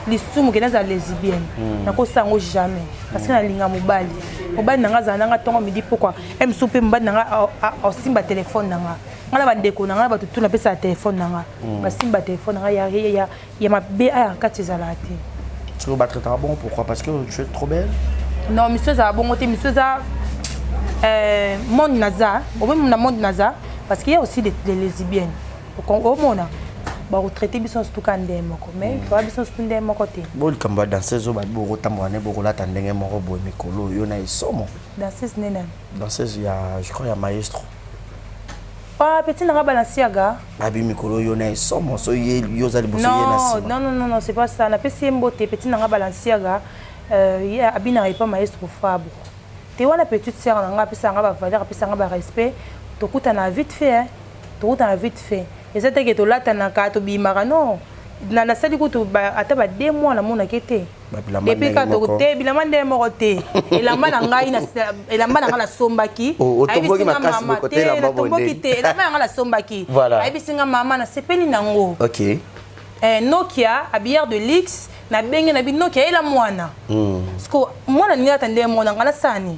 lisumu kende azala lesbienne, nakosala yango jamais parce que nalinga mobali. Mobali na nga azala nanga ntongo, midi, pokwa. E mosusu mpe mobali na nga osimba telefone na nga, nga na bandeko na nga na bato tu napesaka telefone na nga, basimba telefone na nga ya mabe aya kati ezalaka te. Soki batraitaka bongo, pourquoi? Parce que tu es trop belle? Non, miso ezala bongo te. Miso eza monde naza omemi na monde naza parce qu'il y a aussi des lesbiennes. Omona bakotraite biso nyonso tuka ndenge moko, mais toya biso nyonso tu ndenge moko te. Bo likambo ya danseuse oyo babi bokotambola nde bokolata ndenge moko boye mikolo oyo na esomo. Danseuse nde nani? Danseuse ya, je crois, ya maestro. Ah, petit nanga Balenciaga. Babi mikolo oyo na esomo, so ye yo oza liboso, ye na nsima. Non, non, non, non, c'est pas ça. Napesi ye mbote, petit nanga Balenciaga. Ye abinaka epa maestro Fabre te. Wana petite sœur na nga, apesaka nga bavaleur, apesaka nga barespect. Tokutana vite fait, hein. Tokutana vite fait, eza teke tolatanaka, tobimaka, non. Nasali kutu ata ba 2 mois namonaki te. Depuis ka te, bilamba ndenge moko te. Elamba na ngai, elamba na ngai nasombaki. Natomboki te, elamba na ngai nasombaki. Ayebisi nga: "Mama, nasepeli nango." Nokia habilleur de luxe, nabenge na bi Nokia yela mwana parce que mwana ningi ata ndenge mona nga nasani,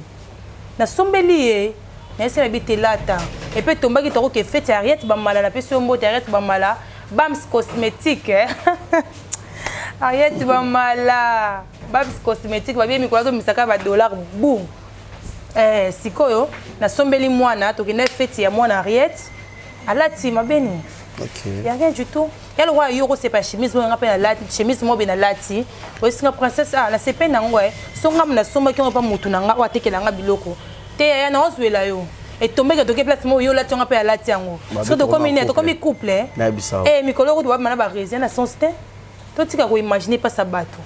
nasombeli ye, nayesi na bi telata. Et puis tombaki, tokoke fête ya Ariette Bamala. Napesi yo mbote, Ariette Bamala, Bams Cosmétique. Ariette Bamala, Bams Cosmétique, babie mikolo azomisaka badollar boum. Sikoyo nasombeli mwana, tokende fête ya mwana Ariette, alati mabeni. Ya rien du tout. Ya lokwa yo kosepa chemise oyo nga mpe nalati, chemise moko be nalati oyesinga princesse. Ah, nasepe nango e so ngambo nasombaki yango mpa motu na nga oyo atekela nga biloko te. Yaya, naozwela yo etombeki, toke place moko, yo olati yango mpe alati yango. Soki tokomi ne, tokomi couple. E mikolo kutu babima na barési na sens te. Totika koimagine mpasa bato,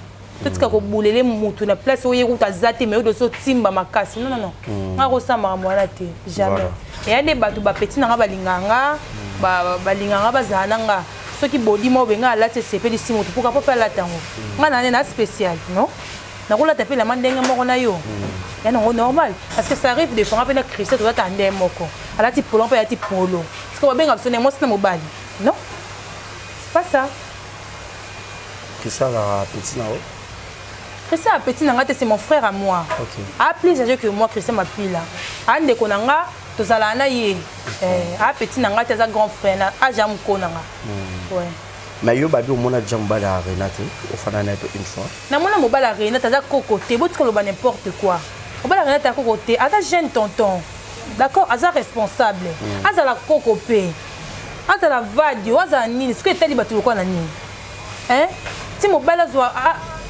totika kobulele mutu na place oyo ye kutu aza te, mais oyo dosi otimba makasi. Non, non, non, nga kosala makambo wana te, jamais. Eya nde bato bapeti na nga balingaka nga, balingaka nga, bazala na nga. Soki bodi moko benga alati esepelisi motu, mpoka po mpe alata yango, nga na nde na spécial non, nakolata mpe elamba ndenge moko na yo, ya nango normal parce que ça arrive des fois nga mpe na Christian tozalata ndenge moko, alati polo mpe alati polo, parce que babenga biso ndenge mwasi na mobali. Non, c'est pas ça. Christian azalaka petit na yo? Christian apeti na nga te, c'est mon frère à moi. A plus âgé que moi, Christian Mapila. A ndeko na nga, tozalaka na ye. Apeti na nga te, aza grand frère na âge ya moko na nga. Ouais. Mais yo babi omona déjà mobali ya Renate, ofanda na ye mpe une fois? Namona mobali ya Renate, aza koko te. Botika koloba n'importe quoi. Mobali ya Renate aza koko te, aza jeune tonton, d'accord, aza responsable. Azala koko mpe azala vadio, azala nini, soki etali bato lokola na nini, hein? Ti mobali azwa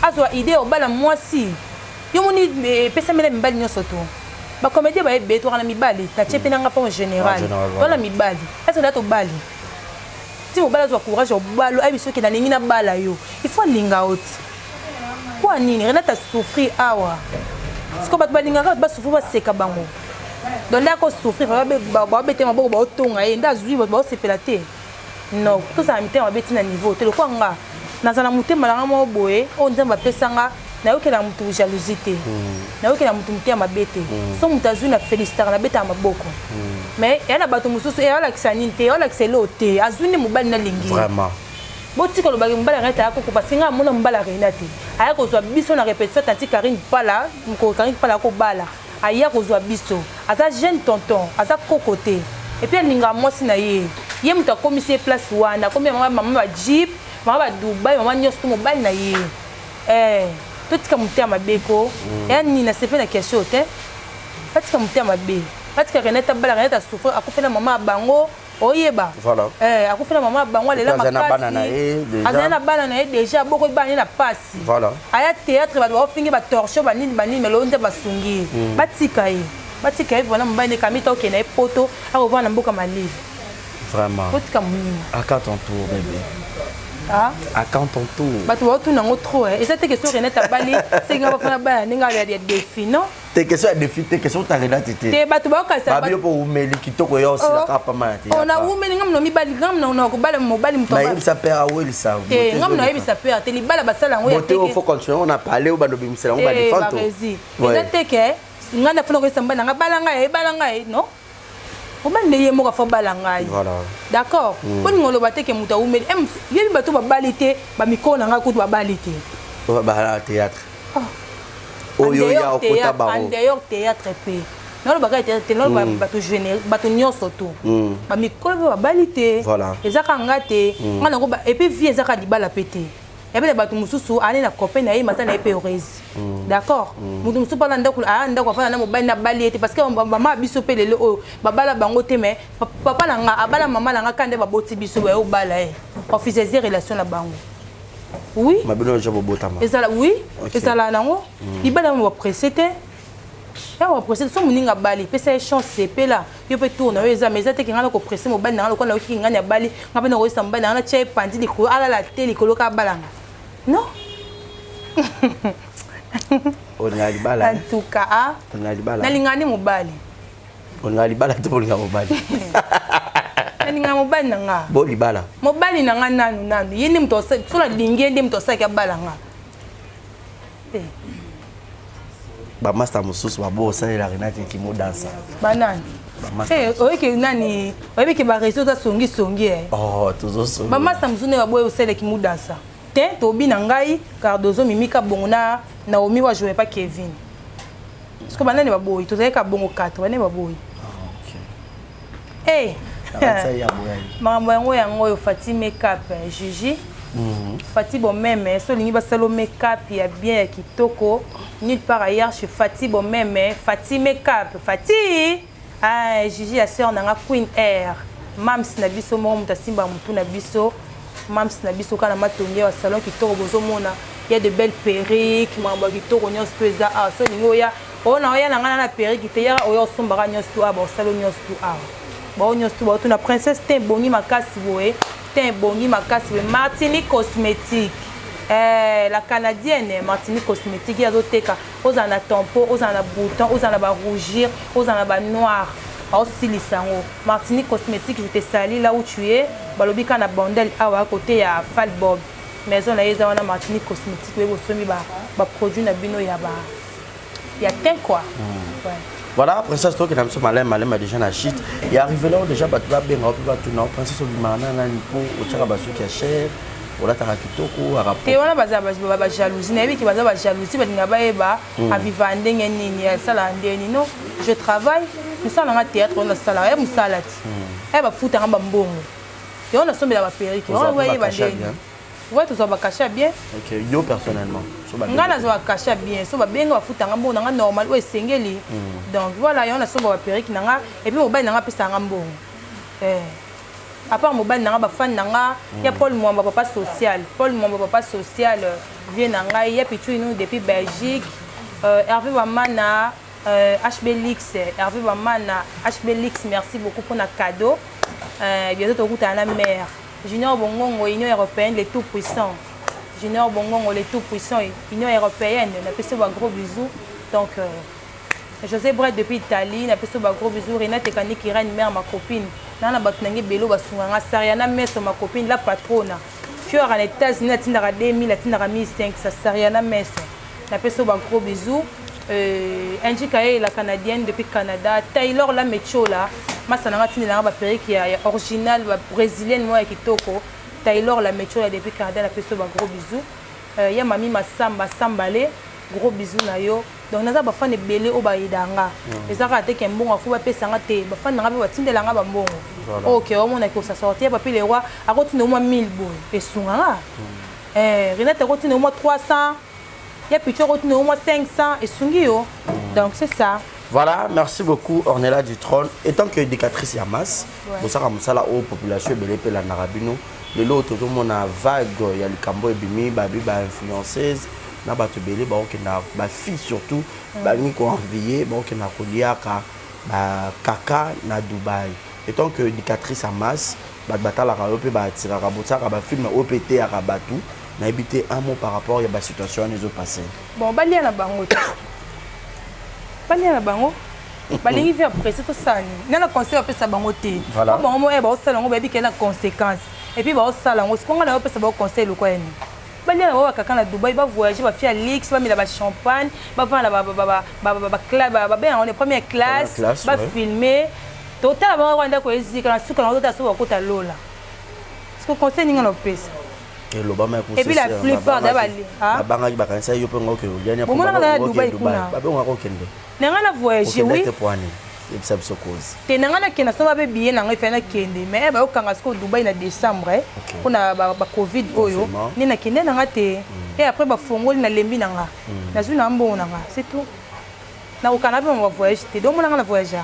azwa idée ya obala mwasi, yo moni epesamela mibali nyonso to bacomédien bayebe toka na mibali, natie mpe nanga mpo en général. Tona mibali azala tobali, ti mobali azwa courage ya obala, ayebi soki nalingi nabala yo, il faut alinga yo ti mpo anini. Renate asouffrir awa, siko bato balingaka bato basouffrir, baseka bango. Donc nde akosouffrir, baobete maboko, baotonga ye nde azwi, bato baosepela te. Non, tozala mitema mabe ntina niveau te. Lokwa nga nazala motema nanga moko boye oyo Nzambe apesanga. Nayokela mutu jalousie te. Nayokela mutu motema mabe te. So mutu azwi na felicitaka, nabetaka maboko. Mais eya na bato mosusu eyalakisa nini te, eyalakisa eloo te. Azwi nde mobali nalingi. Vraiment. Botika olobaki mobali ya Renate aya koko, parce nga amona mobali ya Renate aya kozwa biso na répétition. Tanti Karine Pala, mokolo Karine Pala akobala, aya kozwa biso. Aza jeune tonton, aza koko te. Et puis alingaka mwasi na ye. Ye moto akomisi ye place wana, akomi mama, mama ba jeep, mama ba Dubai, mama nyonso to mobali na ye. Eh, totika motema mabe ko. Eya nini nasepe na question te. Batika motema mabe, batika Renate abala. Renate asouffrir, akufela mama ya bango, oyeba. Voilà. Eh, akufela mama ya bango, alela. Aza na bana na Makasi. ye déjà. Azali na bana na ye déjà, boko bana ye na pasi. Voilà. Aya théâtre, bato baofingi, batorche, banini banini, mais lelo nde basungi ye. Batika ye, batika ye wana. Mobali ne kamita okende na ye poto, akovanda na mboka malili. Vraiment. Botika monima. À quand ton tour, bébé? Ah? À quand ton tour? Bato baotuna yango trop. Eza te question Renate abali, senga bafana bana ndenge ya défi, non. Te question ya défi te, question ta Renate te. Te, bato baokanisa. Babio mpo umeli kitoko ya osilaka pama ya te. Na wumeli, nga mona mibali, nga mona kobala mobali moto. Nayebisa père awelisa. Te, nga mona yebisa père te. Libala basala yango ya te, faut continuer. On a parlé, obanda obimisela yango badefant. Barezi, eza te ke ngai nafuna koyesa mobali na nga bala ngai, ebala ngai, non. Mobali nde ye moko afo bala ngai. D'accord. Mpo ninga oloba te ke moto awumeli, yebi bato babali te, bamikolo na ngai kutu babali te. Bala théâtre oyo ya okota bango. En dehors théâtre mpe, nalobaka théâtre te, naloba bato géné, bato nyonso to bamikolo mpe babali te. Eza kaka nga te, nga nango. Et puis vie eza kaka libala mpe te. Yabe na bato mosusu ane na copain na ye, mata na ye mpe heureuse, d'accord. Moto mosusu mpana ndako, aya ndako, afanda na mobali na bali ye te, parce que mama biso mpe lelo oyo babala bango te. Mais papa na nga abala mama na nga ka nde baboti biso, baye obala ye, officialiser relation na bango, oui. Mabino oyo bobotama. Ezala, oui. Ezala nango libala mo bapresse te, ya bapresse. So moninga abali, pesa ye chance, epela yo mpe tour na yo eza. Mais eza te ke ngai na kopresse mobali na ngai lokola nayoki ngani abali, ngai mpe nakoyesa mobali na ngai, natia ye pandi likolo, alala te likolo ka abalanga, non. Olinga libala? En tout cas, ah. Olinga libala? Nalingaka nde mobali. Olinga libala te, olinga mobali? Nalinga mobali na nga. Bo libala. Mobali na nga nanu nanu, ye nde moto so nalingi, ye nde moto asalaki abala nga. Eh. Bamaster mosusu babo osalela Renate kimodansa. Banani? Oyeke nani, oyebiki bareseau oza songisongi e. Oh, tozosongi. Bamasta mosusu nde baboye osalelaki mudansa te. Tobi na ngai Cardozo, Mimika bongo na Naomi wa joue pa Kevin, parce que banani baboyi, tozalaki ka bongo 4, banani baboyi. Eh, makambo yango yango oyo. Fati Makeup, Juji Fati Bomeme, so olingi basala makeup ya bien, ya kitoko, nulle part ailleurs chez Fati Bomeme, Fati Makeup, Fati. Ah, Juji ya sœur nanga Queen Air, mams na biso moko, moto asimba motu na biso, mams na biso kaka na matongi ya salon kitoko. Bozomona ya de belles perruques, makambo ya kitoko nyonso to eza awa. So olingi oya, oyo na oya na ngai na na perruque te, yaka oya osombaka nyonso to awa, baosala nyonso to awa, bao nyonso to baotuna princesse te. Ebongi makasi boye te, ebongi makasi boye. Martinique Cosmétique, eh, la Canadienne Martinique Cosmétique, ye azoteka. Ozala na tampon, ozala na bouton, ozala na barougir, ozala na banoir, aosilisa yango. Martinique Cosmétique, je te salue là où tu es. Balobi kaka na Bandel awa, côté ya Falbob, maison na ye eza wana. Martinique Cosmétique, oye bosombi baproduit na bino ya ba ya teint quoi. Ouais. Voilà, princesse, tokenda biso maleme maleme déjà na shit ya arrivé là. Déjà bato babenga mpe batuna: princesse, obimaka na nani mpo otiaka basuki ya cher, olataka kitoko? Te, wana baza bajalousie. Nayebiki baza bajalousie, balinga bayeba aviva ndenge nini, asalaka ndenge nini. Non, je travaille, mosala nanga théâtre oyo nasalaka ya mosala ti aya bafutanga bambongo yango, nasombela baperruque wana, bayeba ndenge. Ouais, tozwa bacachet bien. Ok, yo personnellement? Ngai nazwa bacachet bien, so babenga, bafutanga mbongo nanga normal oyo esengeli. Donc voilà, yango nasomba baperruque nanga, et puis mobali nanga apesanga mbongo. À part mobali nanga, bafani nanga ya Paul Mwamba, papa social, Paul Mwamba, papa social, vie na ngai ya Pichu Inu depuis Belgique, Hervé Bamana, HB Lix, Hervé Bamana, HB Lix, merci beaucoup mpona cadeau. Bientôt tokutana na mare Junior Bongongo, Union européenne, le tout puissant Junior Bongongo, le tout puissant, Union européenne, napesi ba gros bisous. Donc José Bret depuis Italie, napesi ba gros bisous. Renate Kaniki, reine mère, ma copine, naa na bato nange ebele basunganga, Sariana Meso, ma copine, la patrona Fior en États-Unis, atindaka 2000, atindaka 1500, Sariana Meso. Napesi yo ba gros bisous. Angie Kaye, la Canadienne depuis Canada. Taylor la Mechola, masa nanga tinela nga ba perruque ya original, ba brésilienne moi ya kitoko. Taylor la Mechola depuis Canada, napesi yo ba gros bisous. Ya mami Masamba Sambale, gros bisous na yo. Donc naza ba fan ebele oyo bayeda nga. Eza kaka te ke mbongo afu bapesa nga te, ba fan na nga mpe batindela nga bambongo. Ok, omona ke osa sortir Papi le roi akotinda mwa 1000 boye esunga nga. Renate akotinda mwa 300, ya Picho akotinda mwa 500 esungi yo. Donc c'est ça. Voilà, merci beaucoup Ornella du Trône. Étant que éducatrice ya masse, bosaka mosala oyo population ebele mpe elandaka bino. Lelo tozomona vague ya likambo ebimi babi ba influenceuse na bato ebele baokenda, bafille surtout balingi koenvie, baokenda koliaka bakaka na Dubai. Étant que éducatrice ya masse, bato batalaka yo mpe baatiraka, botiaka bafilme oyo mpe eteyaka bato. Nayebi te, un mot par rapport ya basituation wana ezopasse. Bon, balia na bango te, balia na bango, balingi vie presse, tosala nini? Nana conseil bapesa bango te. Po bango mo baosala yango, bayebi ke na conséquence, et puis baosala yango. Siko nga na yopesa bango conseil lokwa ya nini? Balia na bango bakaka na Dubai, bavoyage, bafia ya luxe, bamela bachampagne, bavanda babenga yango première classe, bafilme, totala bango kaka ndako ezika na suka nango, totala soki bakota lola. Siko conseil ninga na opesa? Elobama. Et puis la plupart da bali babangaki, bakanisa yo mpe ngo oke oliani. Bomonaka na Dubai kuna. Babengaka okende. Na ngai na voyage, oui. Te poani yebisa biso cause. Te, na ngai nakende, nasomba mpe billet na ngai, fai nakende, mais bayokanga sikoyo Dubai na décembre mpona bacovid oyo nde nakende na nga te. Et après bafongoli, nalembi na nga, nazwi na mbongo na nga, c'est tout. Nakokana mpe ma bavoyage te, donc mona nga na voyage.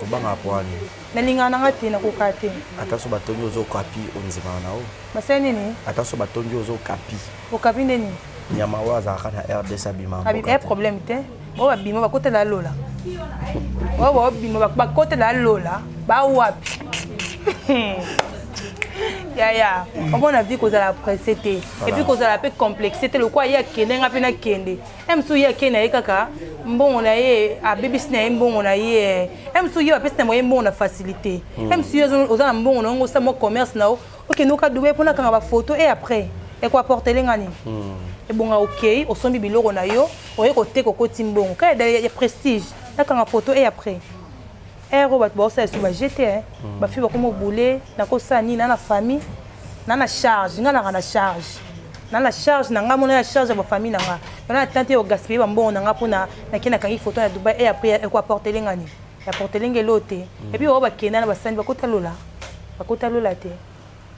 Obangaka poani? Nalingaka na nga te, nakoka te. Ata so batongi ozokapi, ondimaka na o? Basali nini? Ata so batongi ozokapi. Okapi nde nini? Nyama oyo azalaka na RDC abima. E problème te, oyo babima bakotela lola, oyo babima bakotela lola bawapi? Yaya, omona vie, kozala pressé te, et puis kozala mpe complexe te. Lokwa ye akende, nga mpe nakende. E mosusu ye akende na ye kaka mbongo na ye, abebisi na ye mbongo na ye. E mosusu ye bapesi na ye mbongo na facilité. E mosusu ye oza na mbongo na yango, osala mwa commerce na yo, okende oka Dubai mpona kanga bafoto, e après ekoapportele nga nini? Ebonga okei, osombi biloko na yo, oye koteka, okoti mbongo kaka ya prestige, nakanga photo, e après ere oyo bato baosala esu bajete, bafille bakoma obule. Nakosala nini? Na na famille, na charge, nga naka na charge, na charge na nga mona ya charge ya bafamille na nga, na tante oyo gaspille bambongo na nga mpona nake nakangi photo na Dubai, e après ekoapportele nga nini? Apportele nga elo te. Et puis bao bakenda na basani, bakota lola, bakota lola te.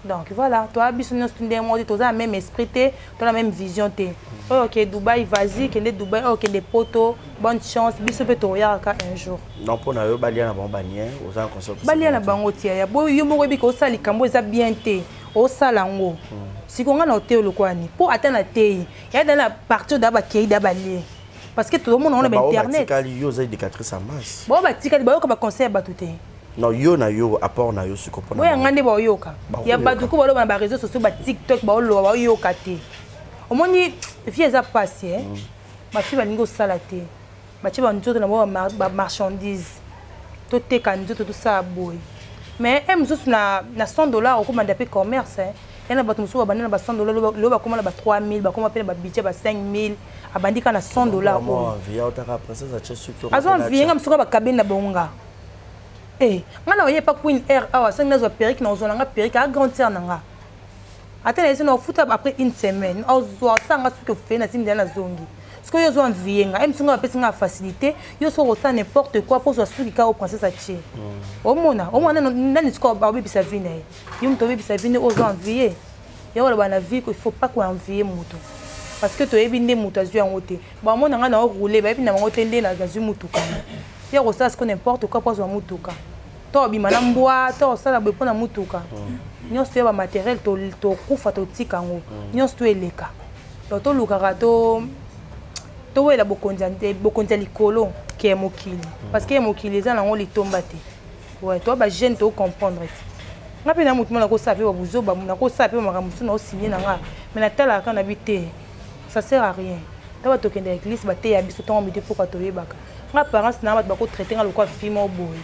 Donc voilà, toya biso nyonso ndenge moko te, toza na même esprit te, to na même vision te. Oyo okende Dubai, vas-y, kende Dubai. Oyo okende Poto, bonne chance. Biso mpe tokoyaka un jour. Non, mpo na yo balia na bango banien, oza na conseil? Balia na bango tia ya boyo. Yo moko oyebi ke osala likambo eza bien te, osala yango. Sikoyo ngai na oteyo lokwani mpo ata na tei ya da na partir da bakei da balie, parce que tozomona ngo na bainternet. Yo oza éducatrice ya masse. Bao batikali bayoka baconseil ya bato te. Non, yo na yo, apport na yo siko mpona boya nga nde baoyoka ya bato ko baloba na baréseau sociaux, batiktok, baoloba, baoyoka te. Omoni vie eza pasi, bafille balingi osala te, batie banzoto na bango bamarchandise, toteka nzoto, tosala boye. Mais e mosusu na 100 $ okomanda mpe commerce ya na bato mosusu babandi na ba 100 $, lelo bakóma na ba 3000, bakóma mpe na babudget ba 5000. Abandi kaka na 100 $ oyo azwa envie nga mosuku bakabeli na bango nga. Nga na oye pa Queen Air awa, soki nazwa perruque, na ozwa na nga perruque a grande sœur na nga, ata na ye na ofuta après une semaine, ozwa osanga soki ofei na tindi nazongi. Soki oyo ozwa envie nga, ye mosu nga bapesi nga facilité, yo soki okosala n'importe quoi mpo ozwa suki kaka o princesse atie, omona, omona nani sikoyo aobebisa vie na ye? Yo moto obebisa vie nde ozwa envie ya oloba na vie. Il faut pas koenvie moto, parce que toyebi nde moto azwi yango te. Bamona nga na oroule, bayebi na bango te nde nazwi motuka ye kosala siko n'importe quoi mpo azwa motuka, to obima na mbwa, to osala boye mpo na motuka. Nyonso toya bamatériel, tokufa, totika yango nyonso, to eleka. Donc tolukaka to towela bokonzi ya likolo ke ya mokili, parce que ya mokili eza nango litomba te. Ouais, toa bajeune, tocomprendre te. Nga mpe na motu mo nakosala mpe babuzoba, nakosala mpe makambo mosusu, naosigne na nga, mais natalaka kaka na bi te, ça sert à rien. Ta bato tokende ya église, bateya biso ntongo midi mpoka, toyebaka. Nga apparence na bato bakotraite nga lokola fille moko boye,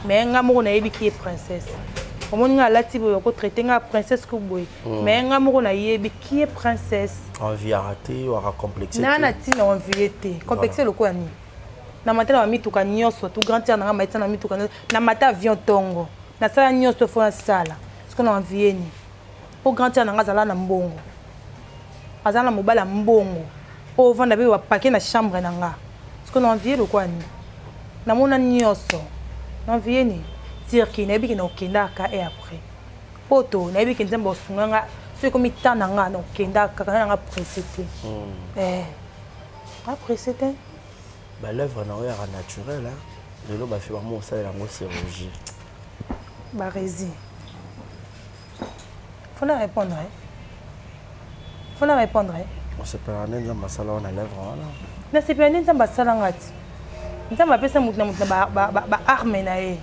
mais nga moko nayebi ki ye princesse. Omoni nga alati boye, bako traiter nga princesse ko boye. Mais nga moko nayebi qui est princesse. Envie ya raté, waka complexe. Naa na ntina envie te. Complexe lokola nini? Na mata na bamituka nyonso, tout grand tiers na nga maita na mituka nyonso, na mata avion tongo. Nasala nyonso fo nasala. Siko na envie ni. Po grand tiers na nga azala na mbongo. Azala na mobali ya mbongo. Oyo ovanda mpe bapake na chambre na nga. Siko na envie lokola nini? Namona nyonso. Na envie ni? Turquie, nayebi ke na okendaka et après. Poto, nayebi ke Nzambe asunga nga soki ekomi temps na nga na okendaka kaka na nga pressé te. Eh. Nga pressé te. Ba lèvres na oyo yaka naturel hein. Lelo ba fi bango osalela yango chirurgie. Ba rési. Faut na répondre hein. Faut na répondre hein. Osepela nde Nzambe asala wana lèvre wana. Nasepela nde Nzambe asala nga ti. Nzambe apesa moto na moto na ba arme na ye.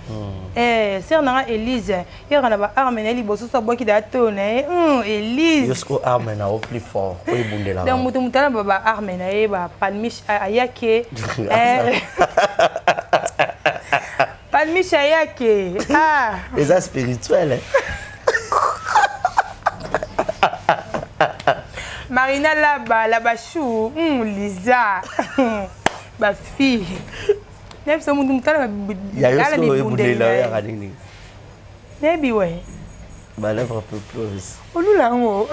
Eh, sœur na nga Elise, yaka na ba arme na ye liboso so abwaki da to na ye. Elise. Yo siko arme na yo plus fort oyo ebundela. Donc moto moto na ba arme na ye ba palmiche ayake. Eh. Palmiche ayake. Ah. Eza spirituel. Eh? Marina Laba, Labachou, Lisa, ba fille. Nayebi so mutu mutala Ya yo siko oyo ebundela oyo yaka nini? Nayebi we. Ba lèvres plus. Olula yango.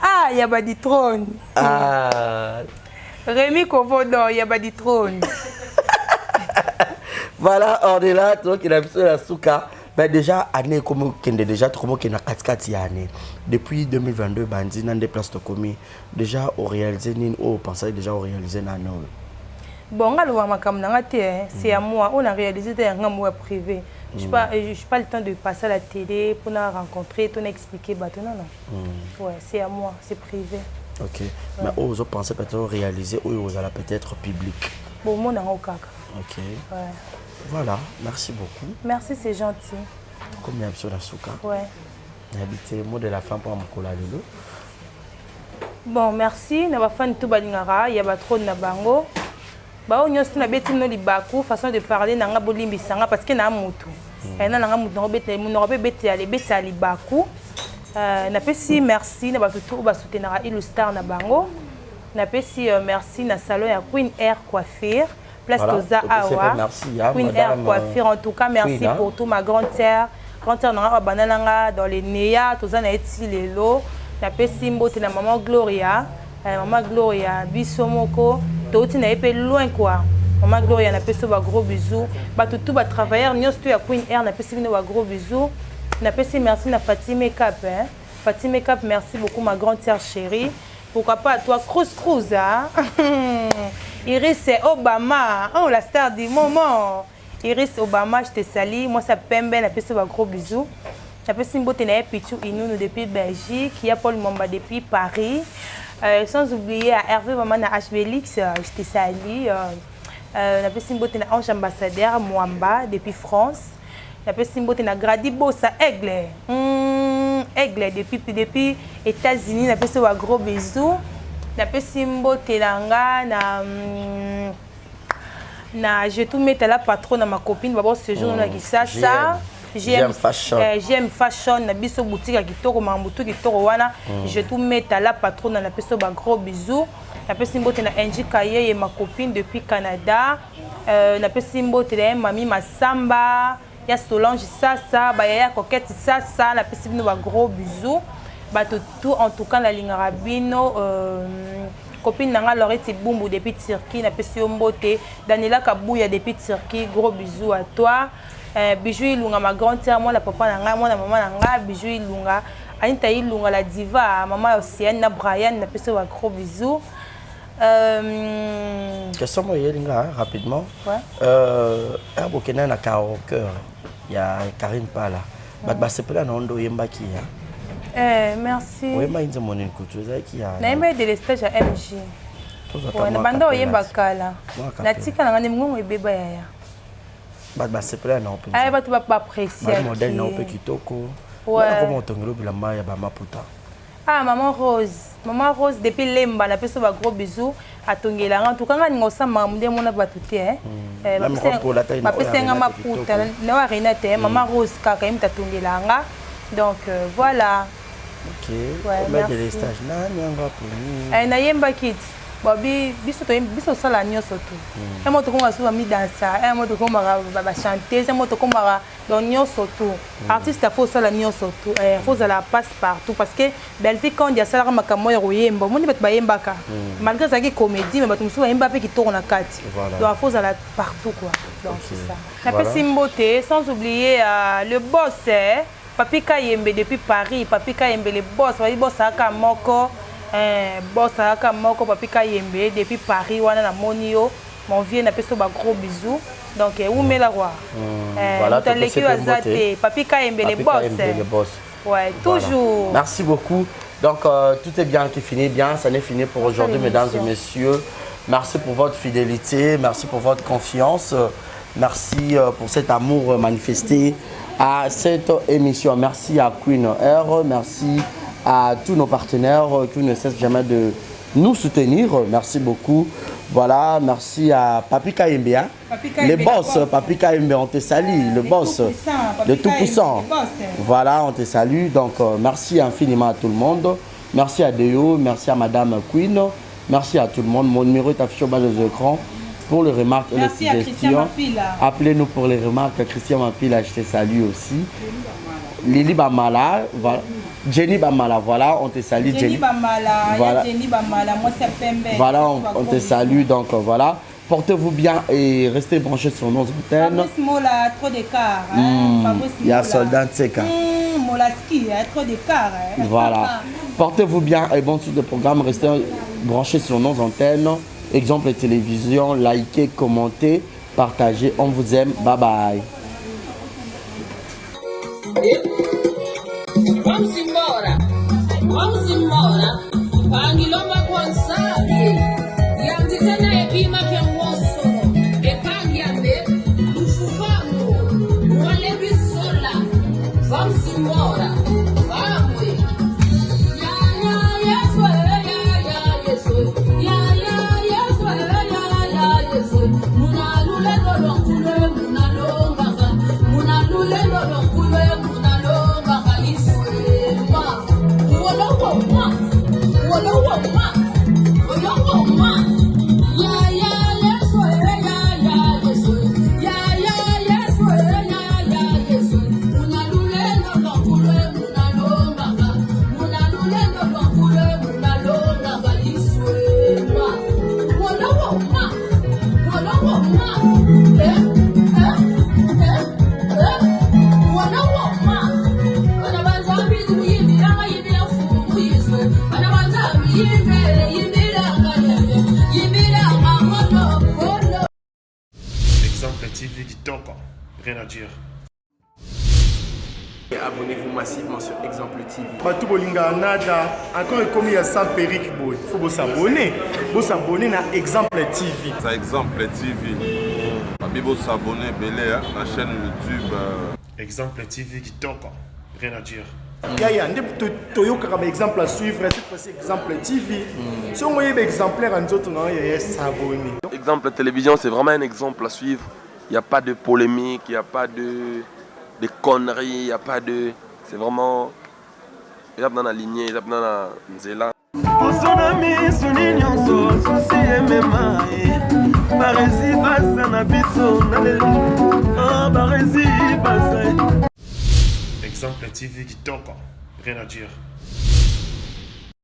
Ah, ya ba di trône. Ah. Rémi Kovodo, ya ba di trône. Voilà, on est là, toi qui l'as vu la souka. Ben déjà, année comme kende déjà trop que na katikati ya année. Depuis 2022 bandi nan des places tokomi déjà au réaliser nini au penser déjà au réaliser na no. Bon, nga loba makambo na nga te, hein. C'est à moi. On a réalisé te nga moi privé. Je pas je pas le temps de passer à la télé pour na rencontrer, pour na expliquer bato non non. Ouais, c'est à moi, c'est privé. OK. Mais oh, vous pensez peut-être réaliser ou vous allez peut-être public. Bon, mon nango kaka. OK. Ouais. Voilà, merci beaucoup. Merci, c'est gentil. Comme il y a la souka. Ouais. Habité mot de la fin pour Mkola lelo. Bon, merci na ba fan tout balingaka, ya ba trône na bango. Ba oyo nyonso na beti no libaku, façon de parler na nga bolimbisa nga parce que na mutu. Na nga mutu na beti monoko pe beti ya beti ya libaku. Na pesi merci na bato tout ba soutenaka Illustar na bango. Na pesi merci na salon ya Queen Air Coiffure. Place Voilà, Toza topesi Awa. merci, hein, Queen madame, Air Coiffure, en tout cas, merci Queen, hein. pour tout ma grande sœur. Grande sœur nanga banana nga dans les Néa, toza na eti lelo. Na pesi mbote na maman Gloria, maman Gloria biso moko, touti na ye pe loin quoi. Maman Gloria na pesi ba gros bisous. Ba tout ba travailleurs nyonso to ya Queen Air na pesi bino ba gros bisous. Na pesi merci na Fatima Makeup hein. Fatima Makeup, merci beaucoup ma grande sœur chérie. Pourquoi pas à toi Cruz Cruz hein? Iris Obama, oh la star du moment. Iris Obama, je te salue. Moi ça pembe, na pesi ba gros bisous. Na pesi mbote na Pichu Inunu depuis Belgique, ya Paul Mwamba depuis Paris. Sans oublier à Hervé Maman na HBLX, je te salue. Na pesi mbote na Ange Ambassadeur Mwamba depuis France. Na pesi mbote na Grady Bossa Aigle. Aigle depuis États-Unis, na pesi ba gros bisous. Na pesi mbote na nga na je tout mettre la patronne na ma copine babo séjour na Kisasa. GM Fashion. GM Fashion na biso boutique ya kitoko mambutu kitoko wana. Je tout mettre la patronne na pesi ba gros bisous. Na pesi mbote na Angie Kayeye ma copine depuis Canada. Na pesi mbote na mami Masamba ya Solange Sasa, ba yaya Coquette Sasa, na pesi bino ba gros bisous. Bato tout en tout cas na lingaka bino, copine nanga Laurette Bumbu depuis Turquie, na pesi yo mbote. Daniela Kabuya depuis Turquie, gros bisous à toi. Bijou Ilunga ma grande sœur, moi la papa nanga, moi la maman nanga, Bijou Ilunga, Anita Ilunga la diva, maman Océane na Brian, na pesi ba gros bisous. Question moi yelinga hein, rapidement. Ouais. Bokena na karaoke ya Karine Pala. Bat ba sepela na ondo yembaki hein. Merci. Oyemba inze monene kutu ezalaki ya Na yemba de l'estage ya MG. Tozwa Ouais, ta na mwa banda kapela. oyemba kala. Mwa kapela. Na tika na ngani ngongo ebeba yaya. Bat ba sepela na open. Ay bato ba ba apprécier. Ba modèle na open kitoko. Ouais. Na koma otongelo bilamba ya ba maputa. Ah maman Rose, maman Rose depuis Lemba na peso ba gros bisous atongela nga. En tout cas nga ningo sama munde mona bato te hein. Eh, bapesa nga maputa na oyo Renate, mama Rose kaka ye moto atongela nga. Donc voilà. Ok. Ouais, merci. Eh, nayembaki babi biso biso tosala nyonso tu. Ya mo tokomaka so bamidansa, ya mo tokomaka bachanteuse, ya mo tokomaka donc nyonso tu. Artiste afo osala nyonso tu, afo ozala passe partout, parce que Bellevue Kandi asalaka makambo ya koyemba, omoni bato bayembaka malgré ezalaki comédie, mais bato mosusu bayemba mpe kitoko na kati. Donc afo ozala partout quoi. Donc c'est ça. Napesi mbote, sans oublier le boss Papi Kayembe depuis Paris. Papi Kayembe le boss, bayi boss aka moko, boss aka moko. Papi Kayembe depuis Paris wana na moni yo, mon vieux, napesi ba gros bisous. Donc umela quoi. Voilà, mutaleki yo aza te. Papi Kayembe le boss. Le boss. Ouais, toujours. Voilà. Merci beaucoup. Donc tout est bien qui finit bien, ça n'est fini pour aujourd'hui, mesdames et messieurs. Merci pour votre fidélité, merci pour votre confiance. Merci pour cet amour manifesté à cette émission. Merci à Queen R, merci à tous nos partenaires qui ne cessent jamais de nous soutenir. Merci beaucoup. Voilà, merci à Papi Kayembe. Hein? Le boss, Papi Kayembe, on te salue. Le boss, le tout puissant. Voilà, on te salue. Donc, merci infiniment à tout le monde. Merci à Deo, merci à Madame Queen. Merci à tout le monde. Mon numéro est affiché au bas des écrans. Pour les remarques et les suggestions, appelez-nous pour les remarques. Christian Mapila, je te salue aussi. Lili Bamala, voilà. Jenny Bamala, voilà, on te salue. Jenny Bamala, voilà. Jenny Bamala, moi c'est Pembe. Voilà, on te salue, donc voilà. Portez-vous bien et restez branchés sur nos antennes. Fabrice Mola, trop d'écart. Hein? Il y a Soldat Tseka. Molaski, hein, trop d'écart. Hein? Voilà. Portez-vous bien et bonne suite de programme. Restez branchés sur nos antennes. Exemple télévision, likez, commentez, partagez. On vous aime. Bye bye. Exemple TV Kitoko, rien à dire. Abonnez-vous massivement sur Exemple TV. Bato bolinga nada, encore ekomi ya sans perruque boy. Faut vous s'abonner. Vous s'abonner na Exemple TV. Ça Exemple TV. Babi vous s'abonner belé hein, la chaîne YouTube. Exemple TV Kitoko, rien à dire. Yaya, nde toyokaka ba exemple à suivre, cette fois-ci Exemple TV. Si on voyait exemplaire en autres, non, yaya, s'abonner. Exemple télévision, c'est vraiment un exemple à suivre. Il n'y a pas de polémique, il n'y a pas de conneries, il n'y a pas de... C'est vraiment... Il y a dans la lignée, il y a dans la nzela. Exemple TV Kitoko, rien à dire.